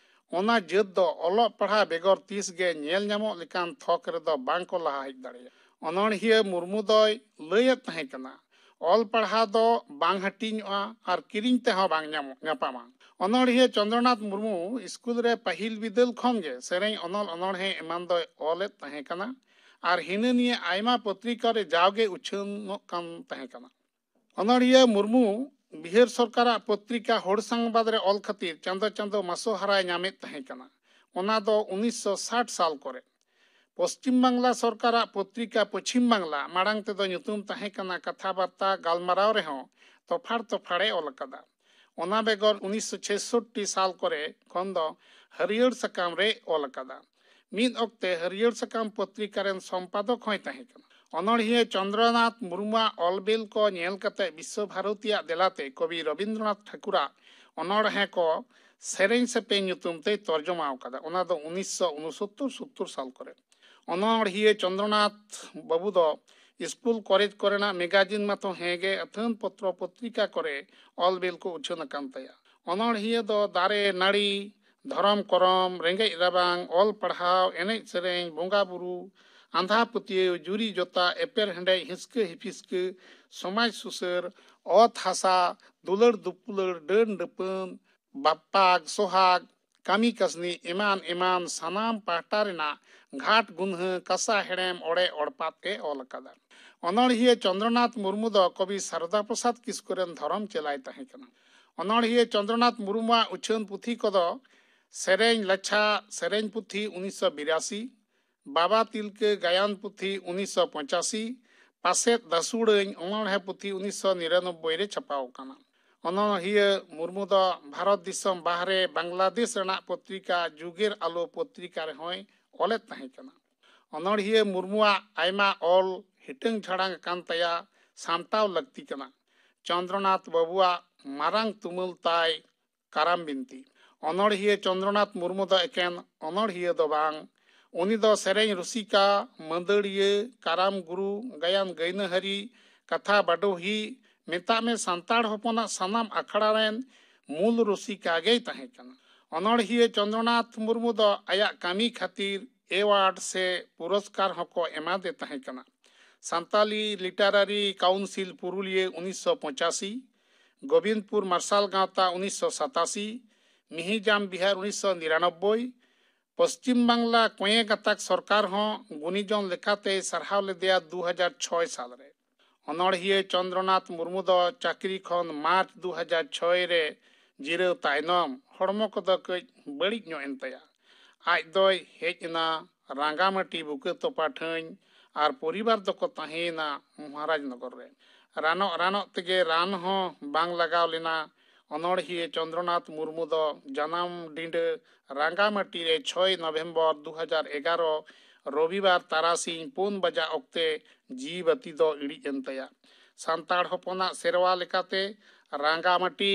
ᱚᱱᱟ ᱡᱟᱹᱛ ᱫᱚ ᱚᱞᱚᱜ ᱯᱟᱲᱦᱟᱣ ᱵᱮᱜᱚᱨ ᱛᱤᱥ ᱜᱮ ᱧᱮᱞ ᱧᱟᱢᱚᱜ ᱞᱮᱠᱟᱱ ᱛᱷᱚᱠ ᱨᱮᱫᱚ ᱵᱟᱝ ᱠᱚ ᱞᱟᱦᱟ ᱦᱮᱡ ᱫᱟᱲᱮᱭᱟᱜᱼᱟ᱾ ᱚᱱᱚᱬᱦᱤᱭᱟᱹ ᱢᱩᱨᱢᱩ ᱫᱚᱭ ᱞᱟᱹᱭᱮᱫ ᱛᱟᱦᱮᱸ ᱠᱟᱱᱟ, ᱚᱞ ᱯᱟᱲᱦᱟᱣ ᱫᱚ ᱵᱟᱝ ᱦᱟᱹᱴᱤᱧᱚᱜᱼᱟ ᱟᱨ ᱠᱤᱨᱤᱧ ᱛᱮᱦᱚᱸ ᱵᱟᱝ ᱧᱟᱢᱚᱜ ᱧᱟᱯᱟᱢᱟ᱾ ᱚᱱᱚᱬᱦᱤᱭᱟᱹ ᱪᱚᱱᱫᱨᱚᱱᱟᱛᱷ ᱢᱩᱨᱢᱩ ᱥᱠᱩᱞ ᱨᱮ ᱯᱟᱹᱦᱤᱞ ᱵᱤᱫᱟᱹᱞ ᱠᱷᱚᱱ ᱜᱮ ᱥᱮᱨᱮᱧ, ᱚᱱᱚᱞ, ᱚᱱᱚᱬᱦᱮ ᱮᱢᱟᱱ ᱫᱚᱭ ᱚᱞᱮᱫ ᱛᱟᱦᱮᱸ ᱠᱟᱱᱟ ᱟᱨ ᱦᱤᱱᱟᱹ ᱱᱤᱭᱟᱹ ᱟᱭᱢᱟ ᱯᱚᱛᱨᱤᱠᱟ ᱨᱮ ᱡᱟᱣᱜᱮ ᱩᱪᱷᱟᱹᱱᱚᱜ ᱠᱟᱱ ᱛᱟᱦᱮᱸ ᱠᱟᱱᱟ᱾ ᱚᱱᱚᱬᱦᱤᱭᱟᱹ ᱢᱩᱨᱢᱩ ᱵᱤᱦᱟᱹᱨ ᱥᱚᱨᱠᱟᱨᱟᱜ ᱯᱚᱛᱨᱤᱠᱟ ᱦᱚᱲ ᱥᱟᱝᱵᱟᱫ ᱨᱮ ᱚᱞ ᱠᱷᱟᱹᱛᱤᱨ ᱪᱟᱸᱫᱚ ᱪᱟᱸᱫᱚ ᱢᱟᱥᱚᱦᱟᱨᱟᱭ ᱧᱟᱢᱮᱫ ᱛᱟᱦᱮᱸ ᱠᱟᱱᱟ᱾ ᱚᱱᱟ ᱫᱚ ᱩᱱᱤᱥᱥᱚ ᱥᱟᱴ ᱥᱟᱞ ᱠᱚᱨᱮ᱾ ᱯᱚᱥᱪᱤᱢ ᱵᱟᱝᱞᱟ ᱥᱚᱨᱠᱟᱨᱟᱜ ᱯᱚᱛᱨᱤᱠᱟ ᱯᱚᱪᱷᱤᱢ ᱵᱟᱝᱞᱟ, ᱢᱟᱲᱟᱝ ᱛᱮᱫᱚ ᱧᱩᱛᱩᱢ ᱛᱟᱦᱮᱸ ᱠᱟᱱᱟ ᱠᱟᱛᱷᱟ ᱵᱟᱨᱛᱟ ᱜᱟᱞᱢᱟᱨᱟᱣ, ᱨᱮᱦᱚᱸ ᱛᱚᱯᱷᱟᱲ ᱛᱚᱯᱷᱟᱲᱮ ᱚᱞ ᱟᱠᱟᱫᱟ᱾ ᱚᱱᱟ ᱵᱮᱜᱚᱨ ᱩᱱᱤᱥᱥᱚ ᱪᱷᱮᱥᱚᱴᱴᱤ ᱥᱟᱞ ᱠᱚᱨᱮ ᱠᱷᱚᱱ ᱫᱚ ᱦᱟᱹᱨᱭᱟᱹᱲ ᱥᱟᱠᱟᱢ ᱨᱮ ᱚᱞ ᱟᱠᱟᱫᱟ᱾ ᱢᱤᱫ ᱚᱠᱛᱮ ᱦᱟᱹᱨᱭᱟᱹᱲ ᱥᱟᱠᱟᱢ ᱯᱚᱛᱨᱤᱠᱟ ᱨᱮᱱ ᱥᱚᱢᱯᱟᱫᱚᱠ ᱦᱚᱸᱭ ᱛᱟᱦᱮᱸ ᱠᱟᱱᱟ᱾ ᱚᱱᱚᱬᱦᱤᱭᱟᱹ ᱪᱚᱱᱫᱨᱚᱱᱟᱛᱷ ᱢᱩᱨᱢᱩᱣᱟᱜ ᱚᱞᱵᱮᱞ ᱠᱚ ᱧᱮᱞ ᱠᱟᱛᱮ ᱵᱤᱥᱥᱚ ᱵᱷᱟᱨᱚᱛᱤᱭᱟᱜ ᱫᱮᱞᱟᱛᱮ ᱠᱚᱵᱤ ᱨᱚᱵᱤᱱᱫᱨᱚᱱᱟᱛᱷ ᱴᱷᱟᱹᱠᱩᱨᱟᱜ ᱚᱱᱚᱬᱦᱮ ᱠᱚ ᱥᱮᱨᱮᱧ ᱥᱮᱯᱮᱧ ᱧᱩᱛᱩᱢ ᱛᱮᱭ ᱛᱚᱨᱡᱚᱢᱟ ᱟᱠᱟᱫᱟ᱾ ᱚᱱᱟ ᱫᱚ ᱩᱱᱤᱥᱥᱚ ᱩᱱᱩᱥᱚᱛᱛᱚᱨ ᱥᱚᱛᱛᱚᱨ ᱥᱟᱞ ᱠᱚᱨᱮ᱾ ᱚᱱᱚᱬᱦᱤᱭᱟᱹ ᱪᱚᱱᱫᱨᱚᱱᱟᱛᱷ ᱵᱟᱹᱵᱩ ᱫᱚ ᱥᱠᱩᱞ ᱠᱚᱞᱮᱡᱽ ᱠᱚᱨᱮᱱᱟᱜ ᱢᱮᱜᱟᱡᱤᱱ ᱢᱟᱛᱚ ᱦᱮᱸᱜᱮ, ᱟᱹᱛᱷᱟᱹᱱ ᱯᱚᱛᱨᱚ ᱯᱚᱛᱨᱤᱠᱟ ᱠᱚᱨᱮ ᱚᱞᱵᱮᱞ ᱠᱚ ᱩᱪᱷᱟᱹᱱ ᱟᱠᱟᱱ ᱛᱟᱭᱟ᱾ ᱚᱱᱚᱬᱦᱤᱭᱟᱹ ᱫᱚ ᱫᱟᱨᱮ ᱱᱟᱹᱲᱤ, ᱫᱷᱚᱨᱚᱢ ᱠᱚᱨᱚᱢ, ᱨᱮᱸᱜᱮᱡ ᱨᱟᱵᱟᱝ, ᱚᱞ ᱯᱟᱲᱦᱟᱣ, ᱮᱱᱮᱡ ᱥᱮᱨᱮᱧ, ᱵᱚᱸᱜᱟ ᱵᱩᱨᱩ, ᱟᱸᱫᱷᱟ ᱯᱟᱹᱛᱭᱟᱹᱣ, ᱡᱩᱨᱤ ᱡᱚᱛᱟ, ᱮᱯᱮᱨ ᱦᱮᱸᱰᱮᱡ, ᱦᱤᱸᱥᱠᱟᱹ ᱦᱤᱯᱤᱥᱠᱟᱹ, ᱥᱚᱢᱟᱡᱽ ᱥᱩᱥᱟᱹᱨ, ᱚᱛ ᱦᱟᱥᱟ, ᱫᱩᱞᱟᱹᱲ ᱫᱩᱯᱩᱞᱟᱹᱲ, ᱰᱟᱹᱱ ᱰᱟᱹᱯᱟᱹᱱ, ᱵᱟᱯᱟᱜ ᱥᱚᱦᱟᱜ, ᱠᱟᱹᱢᱤ ᱠᱟᱹᱥᱱᱤ ᱮᱢᱟᱱ ᱮᱢᱟᱱ ᱥᱟᱱᱟᱢ ᱯᱟᱦᱴᱟ ᱨᱮᱱᱟᱜ ᱜᱷᱟᱴ ᱜᱩᱱᱦᱟᱹ, ᱠᱟᱥᱟ ᱦᱮᱲᱮᱢ, ᱚᱲᱮ ᱚᱲᱯᱟᱛ ᱮ ᱚᱞ ᱟᱠᱟᱫᱟ᱾ ᱚᱱᱚᱬᱦᱤᱭᱟᱹ ᱪᱚᱱᱫᱨᱚᱱᱟᱛᱷ ᱢᱩᱨᱢᱩ ᱫᱚ ᱠᱚᱵᱤ ᱥᱟᱨᱚᱫᱟ ᱯᱨᱚᱥᱟᱫᱽ ᱠᱤᱥᱠᱩ ᱨᱮᱱ ᱫᱷᱚᱨᱚᱢ ᱪᱮᱞᱟᱭ ᱛᱟᱦᱮᱸ ᱠᱟᱱᱟ᱾ ᱚᱱᱚᱬᱦᱤᱭᱟᱹ ᱪᱚᱱᱫᱨᱚᱱᱟᱛᱷ ᱢᱩᱨᱢᱩᱣᱟᱜ ᱩᱪᱷᱟᱹᱱ ᱯᱩᱛᱷᱤ ᱠᱚᱫᱚ ᱥᱮᱨᱮᱧ ᱞᱟᱪᱷᱟ ᱥᱮᱨᱮᱧ ᱯᱩᱛᱷᱤ ᱩᱱᱤᱥᱥᱚ ᱵᱤᱨᱟᱥᱤ, ᱵᱟᱵᱟ ᱛᱤᱞᱠᱟᱹ ᱜᱟᱭᱟᱱ ᱯᱩᱛᱷᱤ ᱩᱱᱤᱥᱥᱚ ᱯᱚᱸᱪᱟᱥᱤ, ᱯᱟᱥᱮᱫ ᱫᱟᱥᱩᱲᱟᱹᱧ ᱚᱱᱚᱬᱦᱮ ᱯᱩᱛᱷᱤ ᱩᱱᱤᱥᱥᱚ ᱱᱤᱨᱟᱱᱚᱵᱵᱳᱭ ᱨᱮ ᱪᱷᱟᱯᱟᱣ ᱟᱠᱟᱱᱟ᱾ ᱚᱱᱚᱬᱦᱤᱭᱟᱹ ᱢᱩᱨᱢᱩ ᱫᱚ ᱵᱷᱟᱨᱚᱛ ᱫᱤᱥᱚᱢ ᱵᱟᱦᱨᱮ ᱵᱟᱝᱞᱟᱫᱮᱥ ᱨᱮᱱᱟᱜ ᱯᱚᱛᱨᱤᱠᱟ ᱡᱩᱜᱮᱨ ᱟᱞᱳ ᱯᱚᱛᱨᱤᱠᱟ ᱨᱮᱦᱚᱸᱭ ᱚᱞᱮᱫ ᱛᱟᱦᱮᱸ ᱠᱟᱱᱟ᱾ ᱚᱱᱚᱬᱦᱤᱭᱟᱹ ᱢᱩᱨᱢᱩᱣᱟᱜ ᱟᱭᱢᱟ ᱚᱞ ᱦᱤᱴᱟᱹᱝ ᱡᱷᱟᱲᱟᱝ ᱟᱠᱟᱱ ᱛᱟᱭᱟ, ᱥᱟᱢᱴᱟᱣ ᱞᱟᱹᱠᱛᱤ ᱠᱟᱱᱟ᱾ ᱪᱚᱱᱫᱨᱚᱱᱟᱛᱷ ᱵᱟᱹᱵᱩᱣᱟᱜ ᱢᱟᱨᱟᱝ ᱛᱩᱢᱟᱹᱞ ᱛᱟᱭ ᱠᱟᱨᱟᱢ ᱵᱤᱱᱛᱤ᱾ ᱚᱱᱚᱬᱦᱤᱭᱟᱹ ᱪᱚᱱᱫᱨᱚᱱᱟᱛᱷ ᱢᱩᱨᱢᱩ ᱫᱚ ᱮᱠᱮᱱ ᱚᱱᱚᱬᱦᱤᱭᱟᱹ ᱫᱚ ᱵᱟᱝ, ᱩᱱᱤ ᱫᱚ ᱥᱮᱨᱮᱧ ᱨᱩᱥᱤᱠᱟ, ᱢᱟᱹᱫᱟᱹᱲᱤᱭᱟᱹ, ᱠᱟᱨᱟᱢ ᱜᱩᱨᱩ, ᱜᱟᱭᱟᱱ ᱜᱟᱹᱭᱱᱟᱹᱦᱟᱹᱨᱤ, ᱠᱟᱛᱷᱟ ᱵᱟᱰᱚᱦᱤ, ᱢᱮᱛᱟᱜ ᱢᱮ ᱥᱟᱱᱛᱟᱲ ᱦᱚᱯᱚᱱᱟᱜ ᱥᱟᱱᱟᱢ ᱟᱠᱷᱲᱟ ᱨᱮᱱ ᱢᱩᱞ ᱨᱩᱥᱤᱠᱟ ᱜᱮᱭ ᱛᱟᱦᱮᱸ ᱠᱟᱱᱟ᱾ ᱚᱱᱚᱬᱦᱤᱭᱟᱹ ᱪᱚᱱᱫᱨᱚᱱᱟᱛᱷ ᱢᱩᱨᱢᱩ ᱫᱚ ᱟᱭᱟᱜ ᱠᱟᱹᱢᱤ ᱠᱷᱟᱹᱛᱤᱨ ᱮᱣᱟᱨᱰ ᱥᱮ ᱯᱩᱨᱚᱥᱠᱟᱨ ᱦᱚᱸᱠᱚ ᱮᱢᱟᱫᱮ ᱛᱟᱦᱮᱸ ᱠᱟᱱᱟ᱾ ᱥᱟᱱᱛᱟᱞᱤ ᱞᱤᱴᱟᱨᱟᱨᱤ ᱠᱟᱣᱩᱱᱥᱤᱞ ᱯᱩᱨᱩᱞᱤᱭᱟᱹ ᱩᱱᱤᱥᱥᱚ ᱯᱚᱸᱪᱟᱥᱤ, ᱜᱳᱵᱤᱱᱫᱯᱩᱨ ᱢᱟᱨᱥᱟᱞ ᱜᱟᱶᱛᱟ ᱩᱱᱤᱥᱥᱚ ᱥᱟᱛᱟᱥᱤ, ᱢᱤᱦᱤᱡᱟᱢ ᱵᱤᱦᱟᱨ ᱩᱱᱤᱥᱥᱚ ᱱᱤᱨᱟᱱᱚᱵᱵᱳᱭ, ᱯᱚᱥᱪᱤᱢ ᱵᱟᱝᱞᱟ ᱠᱚᱭᱮ ᱜᱟᱛᱟᱠ ᱥᱚᱨᱠᱟᱨ ᱦᱚᱸ ᱜᱩᱱᱤᱡᱚᱱ ᱞᱮᱠᱟᱛᱮᱭ ᱥᱟᱨᱦᱟᱣ ᱞᱮᱫᱮᱭᱟ ᱫᱩ ᱦᱟᱡᱟᱨ ᱪᱷᱚᱭ ᱥᱟᱞ ᱨᱮ᱾ ᱚᱱᱚᱬᱦᱤᱭᱟᱹ ᱪᱚᱱᱫᱨᱚᱱᱟᱛᱷ ᱢᱩᱨᱢᱩ ᱫᱚ ᱪᱟᱹᱠᱨᱤ ᱠᱷᱚᱱ ᱢᱟᱨᱪ ᱫᱩ ᱦᱟᱡᱟᱨ ᱪᱷᱚᱭ ᱨᱮ ᱡᱤᱨᱟᱹᱣ ᱛᱟᱭᱱᱚᱢ ᱦᱚᱲᱢᱚ ᱠᱚᱫᱚ ᱠᱟᱹᱡ ᱵᱟᱹᱲᱤᱡ ᱧᱚᱜ ᱮᱱ ᱛᱟᱭᱟ᱾ ᱟᱡ ᱫᱚᱭ ᱦᱮᱡ ᱮᱱᱟ ᱨᱟᱸᱜᱟᱢᱟᱹᱴᱤ, ᱵᱩᱠᱟᱹ ᱛᱚᱯᱟ ᱴᱷᱟᱹᱧ ᱟᱨ ᱯᱚᱨᱤᱵᱟᱨ ᱫᱚᱠᱚ ᱛᱟᱦᱮᱸᱭᱮᱱᱟ ᱢᱚᱦᱟᱨᱟᱡᱽᱱᱚᱜᱚᱨ ᱨᱮ᱾ ᱨᱟᱱᱚᱜ ᱨᱟᱱᱚᱜ ᱛᱮᱜᱮ ᱨᱟᱱ ᱦᱚᱸ ᱵᱟᱝ ᱞᱟᱜᱟᱣ ᱞᱮᱱᱟ᱾ ᱚᱱᱚᱬᱦᱤᱭᱟᱹ ᱪᱚᱱᱫᱨᱚᱱᱟᱛᱷ ᱢᱩᱨᱢᱩ ᱫᱚ ᱡᱟᱱᱟᱢ ᱰᱤᱸᱰᱟᱹ ᱨᱟᱸᱜᱟᱢᱟᱹᱴᱤ ᱨᱮ ᱪᱷᱚᱭ ᱱᱚᱵᱷᱮᱢᱵᱚᱨ ᱫᱩ ᱦᱟᱡᱟᱨ ᱮᱜᱟᱨᱚ ᱨᱚᱵᱤᱵᱟᱨ ᱛᱟᱨᱟᱥᱤᱧ ᱯᱩᱱ ᱵᱟᱡᱟᱜ ᱚᱠᱛᱮ ᱡᱤᱣᱤ ᱵᱟᱹᱛᱤ ᱫᱚ ᱤᱲᱤᱡ ᱮᱱ ᱛᱟᱭᱟ᱾ ᱥᱟᱱᱛᱟᱲ ᱦᱚᱯᱚᱱᱟᱜ ᱥᱮᱨᱣᱟ ᱞᱮᱠᱟᱛᱮ ᱨᱟᱸᱜᱟᱢᱟᱹᱴᱤ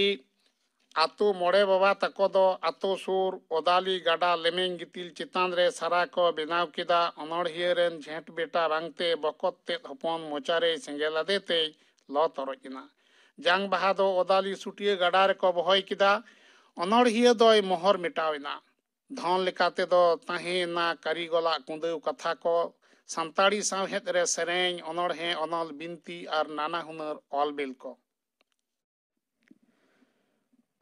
ᱟᱛᱳ ᱢᱚᱬᱮ ᱵᱟᱵᱟ ᱛᱟᱠᱚ ᱫᱚ ᱟᱛᱳ ᱥᱩᱨ ᱚᱫᱟᱞᱤ ᱜᱟᱰᱟ ᱞᱮᱢᱮᱧ ᱜᱤᱛᱤᱞ ᱪᱮᱛᱟᱱ ᱨᱮ ᱥᱟᱨᱟ ᱠᱚ ᱵᱮᱱᱟᱣ ᱠᱮᱫᱟ᱾ ᱚᱱᱚᱬᱦᱤᱭᱟᱹ ᱨᱮᱱ ᱡᱷᱮᱸᱴ ᱵᱮᱴᱟ ᱵᱟᱝᱛᱮ ᱵᱚᱠᱚᱛ ᱛᱮᱫ ᱦᱚᱯᱚᱱ ᱢᱚᱪᱟᱨᱮᱭ ᱥᱮᱸᱜᱮᱞ ᱟᱫᱮ ᱛᱮᱭ ᱞᱚ ᱛᱚᱨᱚᱡ ᱮᱱᱟ᱾ ᱡᱟᱝ ᱵᱟᱦᱟ ᱫᱚ ᱚᱫᱟᱞᱤ ᱥᱩᱴᱤᱭᱟᱹ ᱜᱟᱰᱟ ᱨᱮᱠᱚ ᱵᱚᱦᱚᱭ ᱠᱮᱫᱟ᱾ ᱚᱱᱚᱬᱦᱤᱭᱟᱹ ᱫᱚᱭ ᱢᱚᱦᱚᱨ ᱢᱮᱴᱟᱣ ᱮᱱᱟ᱾ ᱫᱷᱚᱱ ᱞᱮᱠᱟ ᱛᱮᱫᱚ ᱛᱟᱦᱮᱸᱭᱮᱱᱟ ᱠᱟᱹᱨᱤᱜᱚᱞᱟᱜ ᱠᱩᱸᱫᱟᱹᱣ ᱠᱟᱛᱷᱟ ᱠᱚ, ᱥᱟᱱᱛᱟᱲᱤ ᱥᱟᱶᱦᱮᱫ ᱨᱮ ᱥᱮᱨᱮᱧ, ᱚᱱᱚᱬᱦᱮ, ᱚᱱᱚᱞ, ᱵᱤᱱᱛᱤ ᱟᱨ ᱱᱟᱱᱟ ᱦᱩᱱᱟᱹᱨ ᱚᱞ ᱵᱤᱞ ᱠᱚ᱾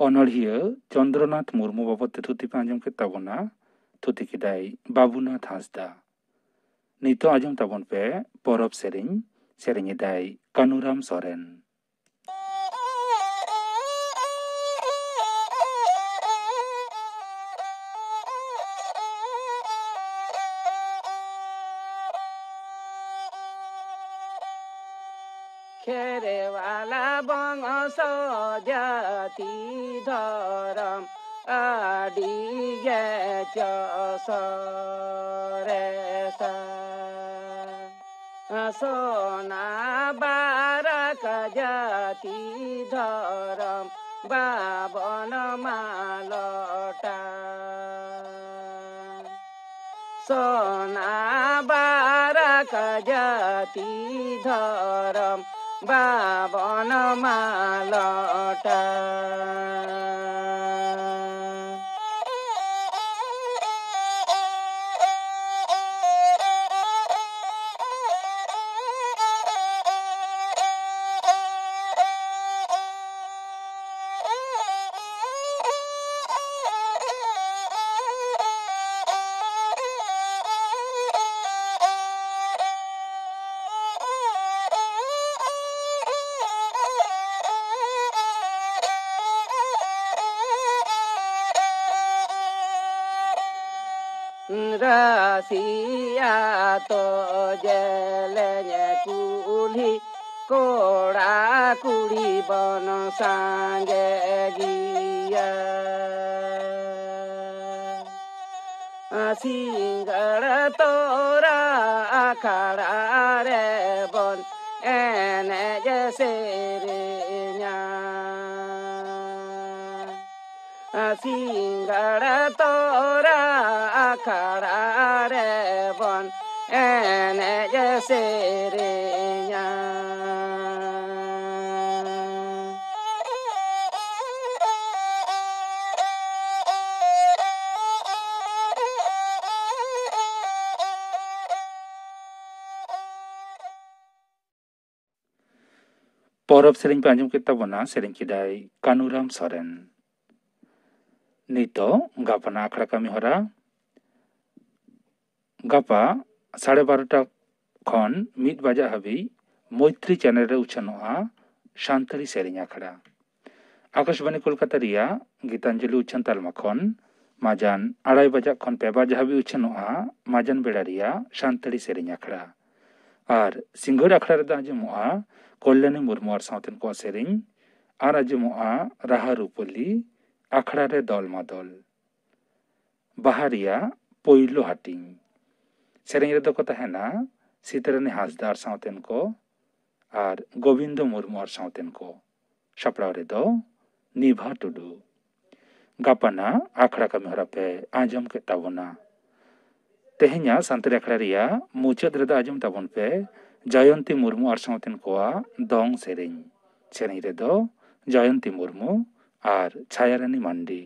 ᱚᱱᱚᱬᱦᱤᱭᱟᱹ ᱪᱚᱱᱫᱨᱚᱱᱟᱛᱷ ᱢᱩᱨᱢᱩ ᱵᱟᱵᱚᱫ ᱛᱮ ᱛᱷᱩᱛᱤ ᱯᱮ ᱟᱸᱡᱚᱢ ᱠᱮᱫ ᱛᱟᱵᱚᱱᱟ᱾ ᱛᱷᱩᱛᱤ ᱠᱮᱫᱟᱭ ᱵᱟᱵᱩᱱᱟᱛᱷ ᱦᱟᱸᱥᱫᱟ᱾ ᱱᱤᱛᱚᱜ ᱟᱸᱡᱚᱢ ᱛᱟᱵᱚᱱ ᱯᱮ ᱯᱚᱨᱚᱵᱽ ᱥᱮᱨᱮᱧ᱾ ᱥᱮᱨᱮᱧ ᱮᱫᱟᱭ ᱠᱟᱹᱱᱩᱨᱟᱢ ᱥᱚᱨᱮᱱ᱾ ᱠᱷᱮᱨᱣᱟᱞᱟ ᱵᱚᱝᱥᱚ ᱡᱟᱹᱛᱤ ᱫᱷᱚᱨᱚᱢ ᱟᱹᱰᱤ ᱜᱮ ᱪᱚ ᱥᱚᱨᱮᱥᱟ᱾ ᱥᱚᱱᱟ ᱵᱟᱨᱟᱠ ᱡᱟᱹᱛᱤ ᱫᱷᱚᱨᱚᱢ ᱵᱟᱵᱚᱱ ᱢᱟᱞᱚᱴᱟ᱾ ᱥᱚᱱᱟ ᱵᱟᱨᱟᱠ ᱡᱟᱹᱛᱤ ᱫᱷᱚᱨᱚᱢ ᱵᱟᱵᱚᱱ ᱢᱟᱞᱚᱴᱟ᱾ ᱨᱟᱥᱤᱭᱟ ᱛᱚ ᱡᱮᱞᱮᱧ ᱠᱩᱞᱦᱤ, ᱠᱚᱲᱟ ᱠᱩᱲᱤ ᱵᱚᱱ ᱥᱟᱸᱜᱮ ᱜᱮᱭᱟ᱾ ᱥᱤᱸᱜᱟᱹᱲ ᱛᱚᱨᱟ ᱟᱠᱷᱲᱟ ᱨᱮᱵᱚᱱ ᱮᱱᱮᱡ ᱥᱮᱨᱮᱧᱟ᱾ ᱥᱤᱸᱜᱟᱹᱲ ᱛᱚᱨᱟ ᱟᱠᱷᱲᱟ ᱨᱮᱵᱚᱱ ᱮᱱᱮᱡ ᱥᱮᱨᱮᱧᱟ᱾ ᱯᱚᱨᱚᱵᱽ ᱥᱮᱨᱮᱧ ᱯᱮ ᱟᱸᱡᱚᱢ ᱠᱮᱫ ᱛᱟᱵᱚᱱᱟ, ᱥᱮᱨᱮᱧ ᱠᱮᱫᱟᱭ ᱠᱟᱱᱩᱨᱟᱢ ᱥᱚᱨᱮᱱ᱾ ᱱᱤᱛᱚᱜ ᱜᱟᱯᱟᱱᱟᱜ ᱟᱠᱷᱲᱟ ᱠᱟᱹᱢᱤ ᱦᱚᱨᱟ᱾ ᱜᱟᱯᱟ ᱥᱟᱲᱮ ᱵᱟᱨᱚᱴᱟ ᱠᱷᱚᱱ ᱢᱤᱫ ᱵᱟᱡᱟᱜ ᱦᱟᱹᱵᱤᱡ ᱢᱳᱭᱛᱨᱤ ᱪᱮᱱᱮᱞ ᱨᱮ ᱩᱪᱷᱟᱹᱱᱚᱜᱼᱟ ᱥᱟᱱᱛᱟᱲᱤ ᱥᱮᱨᱮᱧ ᱟᱠᱷᱲᱟ᱾ ᱟᱠᱟᱥᱵᱟᱱᱤ ᱠᱳᱞᱠᱟᱛᱟ ᱨᱮᱭᱟᱜ ᱜᱤᱛᱟᱧᱡᱚᱞᱤ ᱩᱪᱷᱟᱹᱱ ᱛᱟᱞᱢᱟ ᱠᱷᱚᱱ ᱢᱟᱡᱟᱱ ᱟᱲᱟᱭ ᱵᱟᱡᱟᱜ ᱠᱷᱚᱱ ᱯᱮ ᱵᱟᱡᱟᱜ ᱦᱟᱹᱵᱤᱡ ᱩᱪᱷᱟᱹᱱᱚᱜᱼᱟ ᱢᱟᱡᱟᱱ ᱵᱮᱲᱟ ᱨᱮᱭᱟᱜ ᱥᱟᱱᱛᱟᱲᱤ ᱥᱮᱨᱮᱧ ᱟᱠᱷᱲᱟ᱾ ᱟᱨ ᱥᱤᱸᱜᱟᱹᱲ ᱟᱠᱷᱲᱟ ᱨᱮᱫᱚ ᱟᱸᱡᱚᱢᱚᱜᱼᱟ ᱠᱚᱞᱭᱟᱱᱤ ᱢᱩᱨᱢᱩ ᱟᱨ ᱥᱟᱶᱛᱮᱱ ᱠᱚᱣᱟᱜ ᱥᱮᱨᱮᱧ, ᱟᱨ ᱟᱸᱡᱚᱢᱚᱜᱼᱟ ᱨᱟᱦᱟ ᱨᱩᱯᱟᱹᱞᱤ, ᱟᱠᱷᱲᱟ ᱨᱮ ᱫᱚᱞ ᱢᱟᱫᱚᱞ᱾ ᱵᱟᱦᱟ ᱨᱮᱭᱟᱜ ᱯᱳᱭᱞᱳ ᱦᱟᱹᱴᱤᱧ᱾ ᱥᱮᱨᱮᱧ ᱨᱮᱫᱚ ᱠᱚ ᱛᱟᱦᱮᱱᱟ ᱥᱤᱛᱟᱹᱨᱟᱹᱱᱤ ᱦᱟᱸᱥᱫᱟ ᱟᱨ ᱥᱟᱶᱛᱮᱱ ᱠᱚ, ᱟᱨ ᱜᱳᱵᱤᱱᱫᱚ ᱢᱩᱨᱢᱩ ᱟᱨ ᱥᱟᱶᱛᱮᱱ ᱠᱚ᱾ ᱥᱟᱯᱲᱟᱣ ᱨᱮᱫᱚ ᱱᱤᱵᱷᱟ ᱴᱩᱰᱩ᱾ ᱜᱟᱯᱟᱱᱟᱜ ᱟᱠᱷᱲᱟ ᱠᱟᱹᱢᱤ ᱦᱚᱨᱟ ᱯᱮ ᱟᱸᱡᱚᱢ ᱠᱮᱫ ᱛᱟᱵᱚᱱᱟ᱾ ᱛᱮᱦᱮᱧᱟᱜ ᱥᱟᱱᱛᱟᱲᱤ ᱟᱠᱷᱲᱟ ᱨᱮᱭᱟᱜ ᱢᱩᱪᱟᱹᱫ ᱨᱮᱫᱚ ᱟᱸᱡᱚᱢ ᱛᱟᱵᱚᱱ ᱯᱮ ᱡᱚᱭᱚᱱᱛᱤ ᱢᱩᱨᱢᱩ ᱟᱨ ᱥᱟᱶᱛᱮᱱ ᱠᱚᱣᱟᱜ ᱫᱚᱝ ᱥᱮᱨᱮᱧ᱾ ᱥᱮᱨᱮᱧ ᱨᱮᱫᱚ ᱡᱚᱭᱚᱱᱛᱤ ᱢᱩᱨᱢᱩ ᱟᱨ ᱪᱷᱟᱭᱟᱨᱟᱱᱤ ᱢᱟᱱᱰᱤ᱾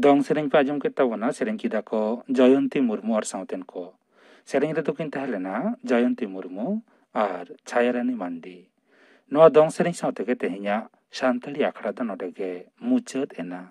ᱫᱚᱝ ᱥᱮᱨᱮᱧ ᱯᱮ ᱟᱸᱡᱚᱢ ᱠᱮᱫ ᱛᱟᱵᱚᱱᱟ, ᱥᱮᱨᱮᱧ ᱠᱮᱫᱟ ᱠᱚ ᱡᱚᱭᱚᱱᱛᱤ ᱢᱩᱨᱢᱩ ᱟᱨ ᱥᱟᱶᱛᱮᱱ ᱠᱚ᱾ ᱥᱮᱨᱮᱧ ᱨᱮᱫᱚ ᱠᱤᱱ ᱛᱟᱦᱮᱸ ᱞᱮᱱᱟ ᱡᱚᱭᱚᱱᱛᱤ ᱢᱩᱨᱢᱩ ᱟᱨ ᱪᱷᱟᱭᱟᱨᱟᱱᱤ ᱢᱟᱱᱰᱤ᱾ ᱱᱚᱣᱟ ᱫᱚᱝ ᱥᱮᱨᱮᱧ ᱥᱟᱶ ᱛᱮᱜᱮ ᱛᱮᱦᱮᱧᱟᱜ ᱥᱟᱱᱛᱟᱲᱤ ᱟᱠᱷᱲᱟ ᱫᱚ ᱱᱚᱰᱮ ᱜᱮ ᱢᱩᱪᱟᱹᱫ ᱮᱱᱟ᱾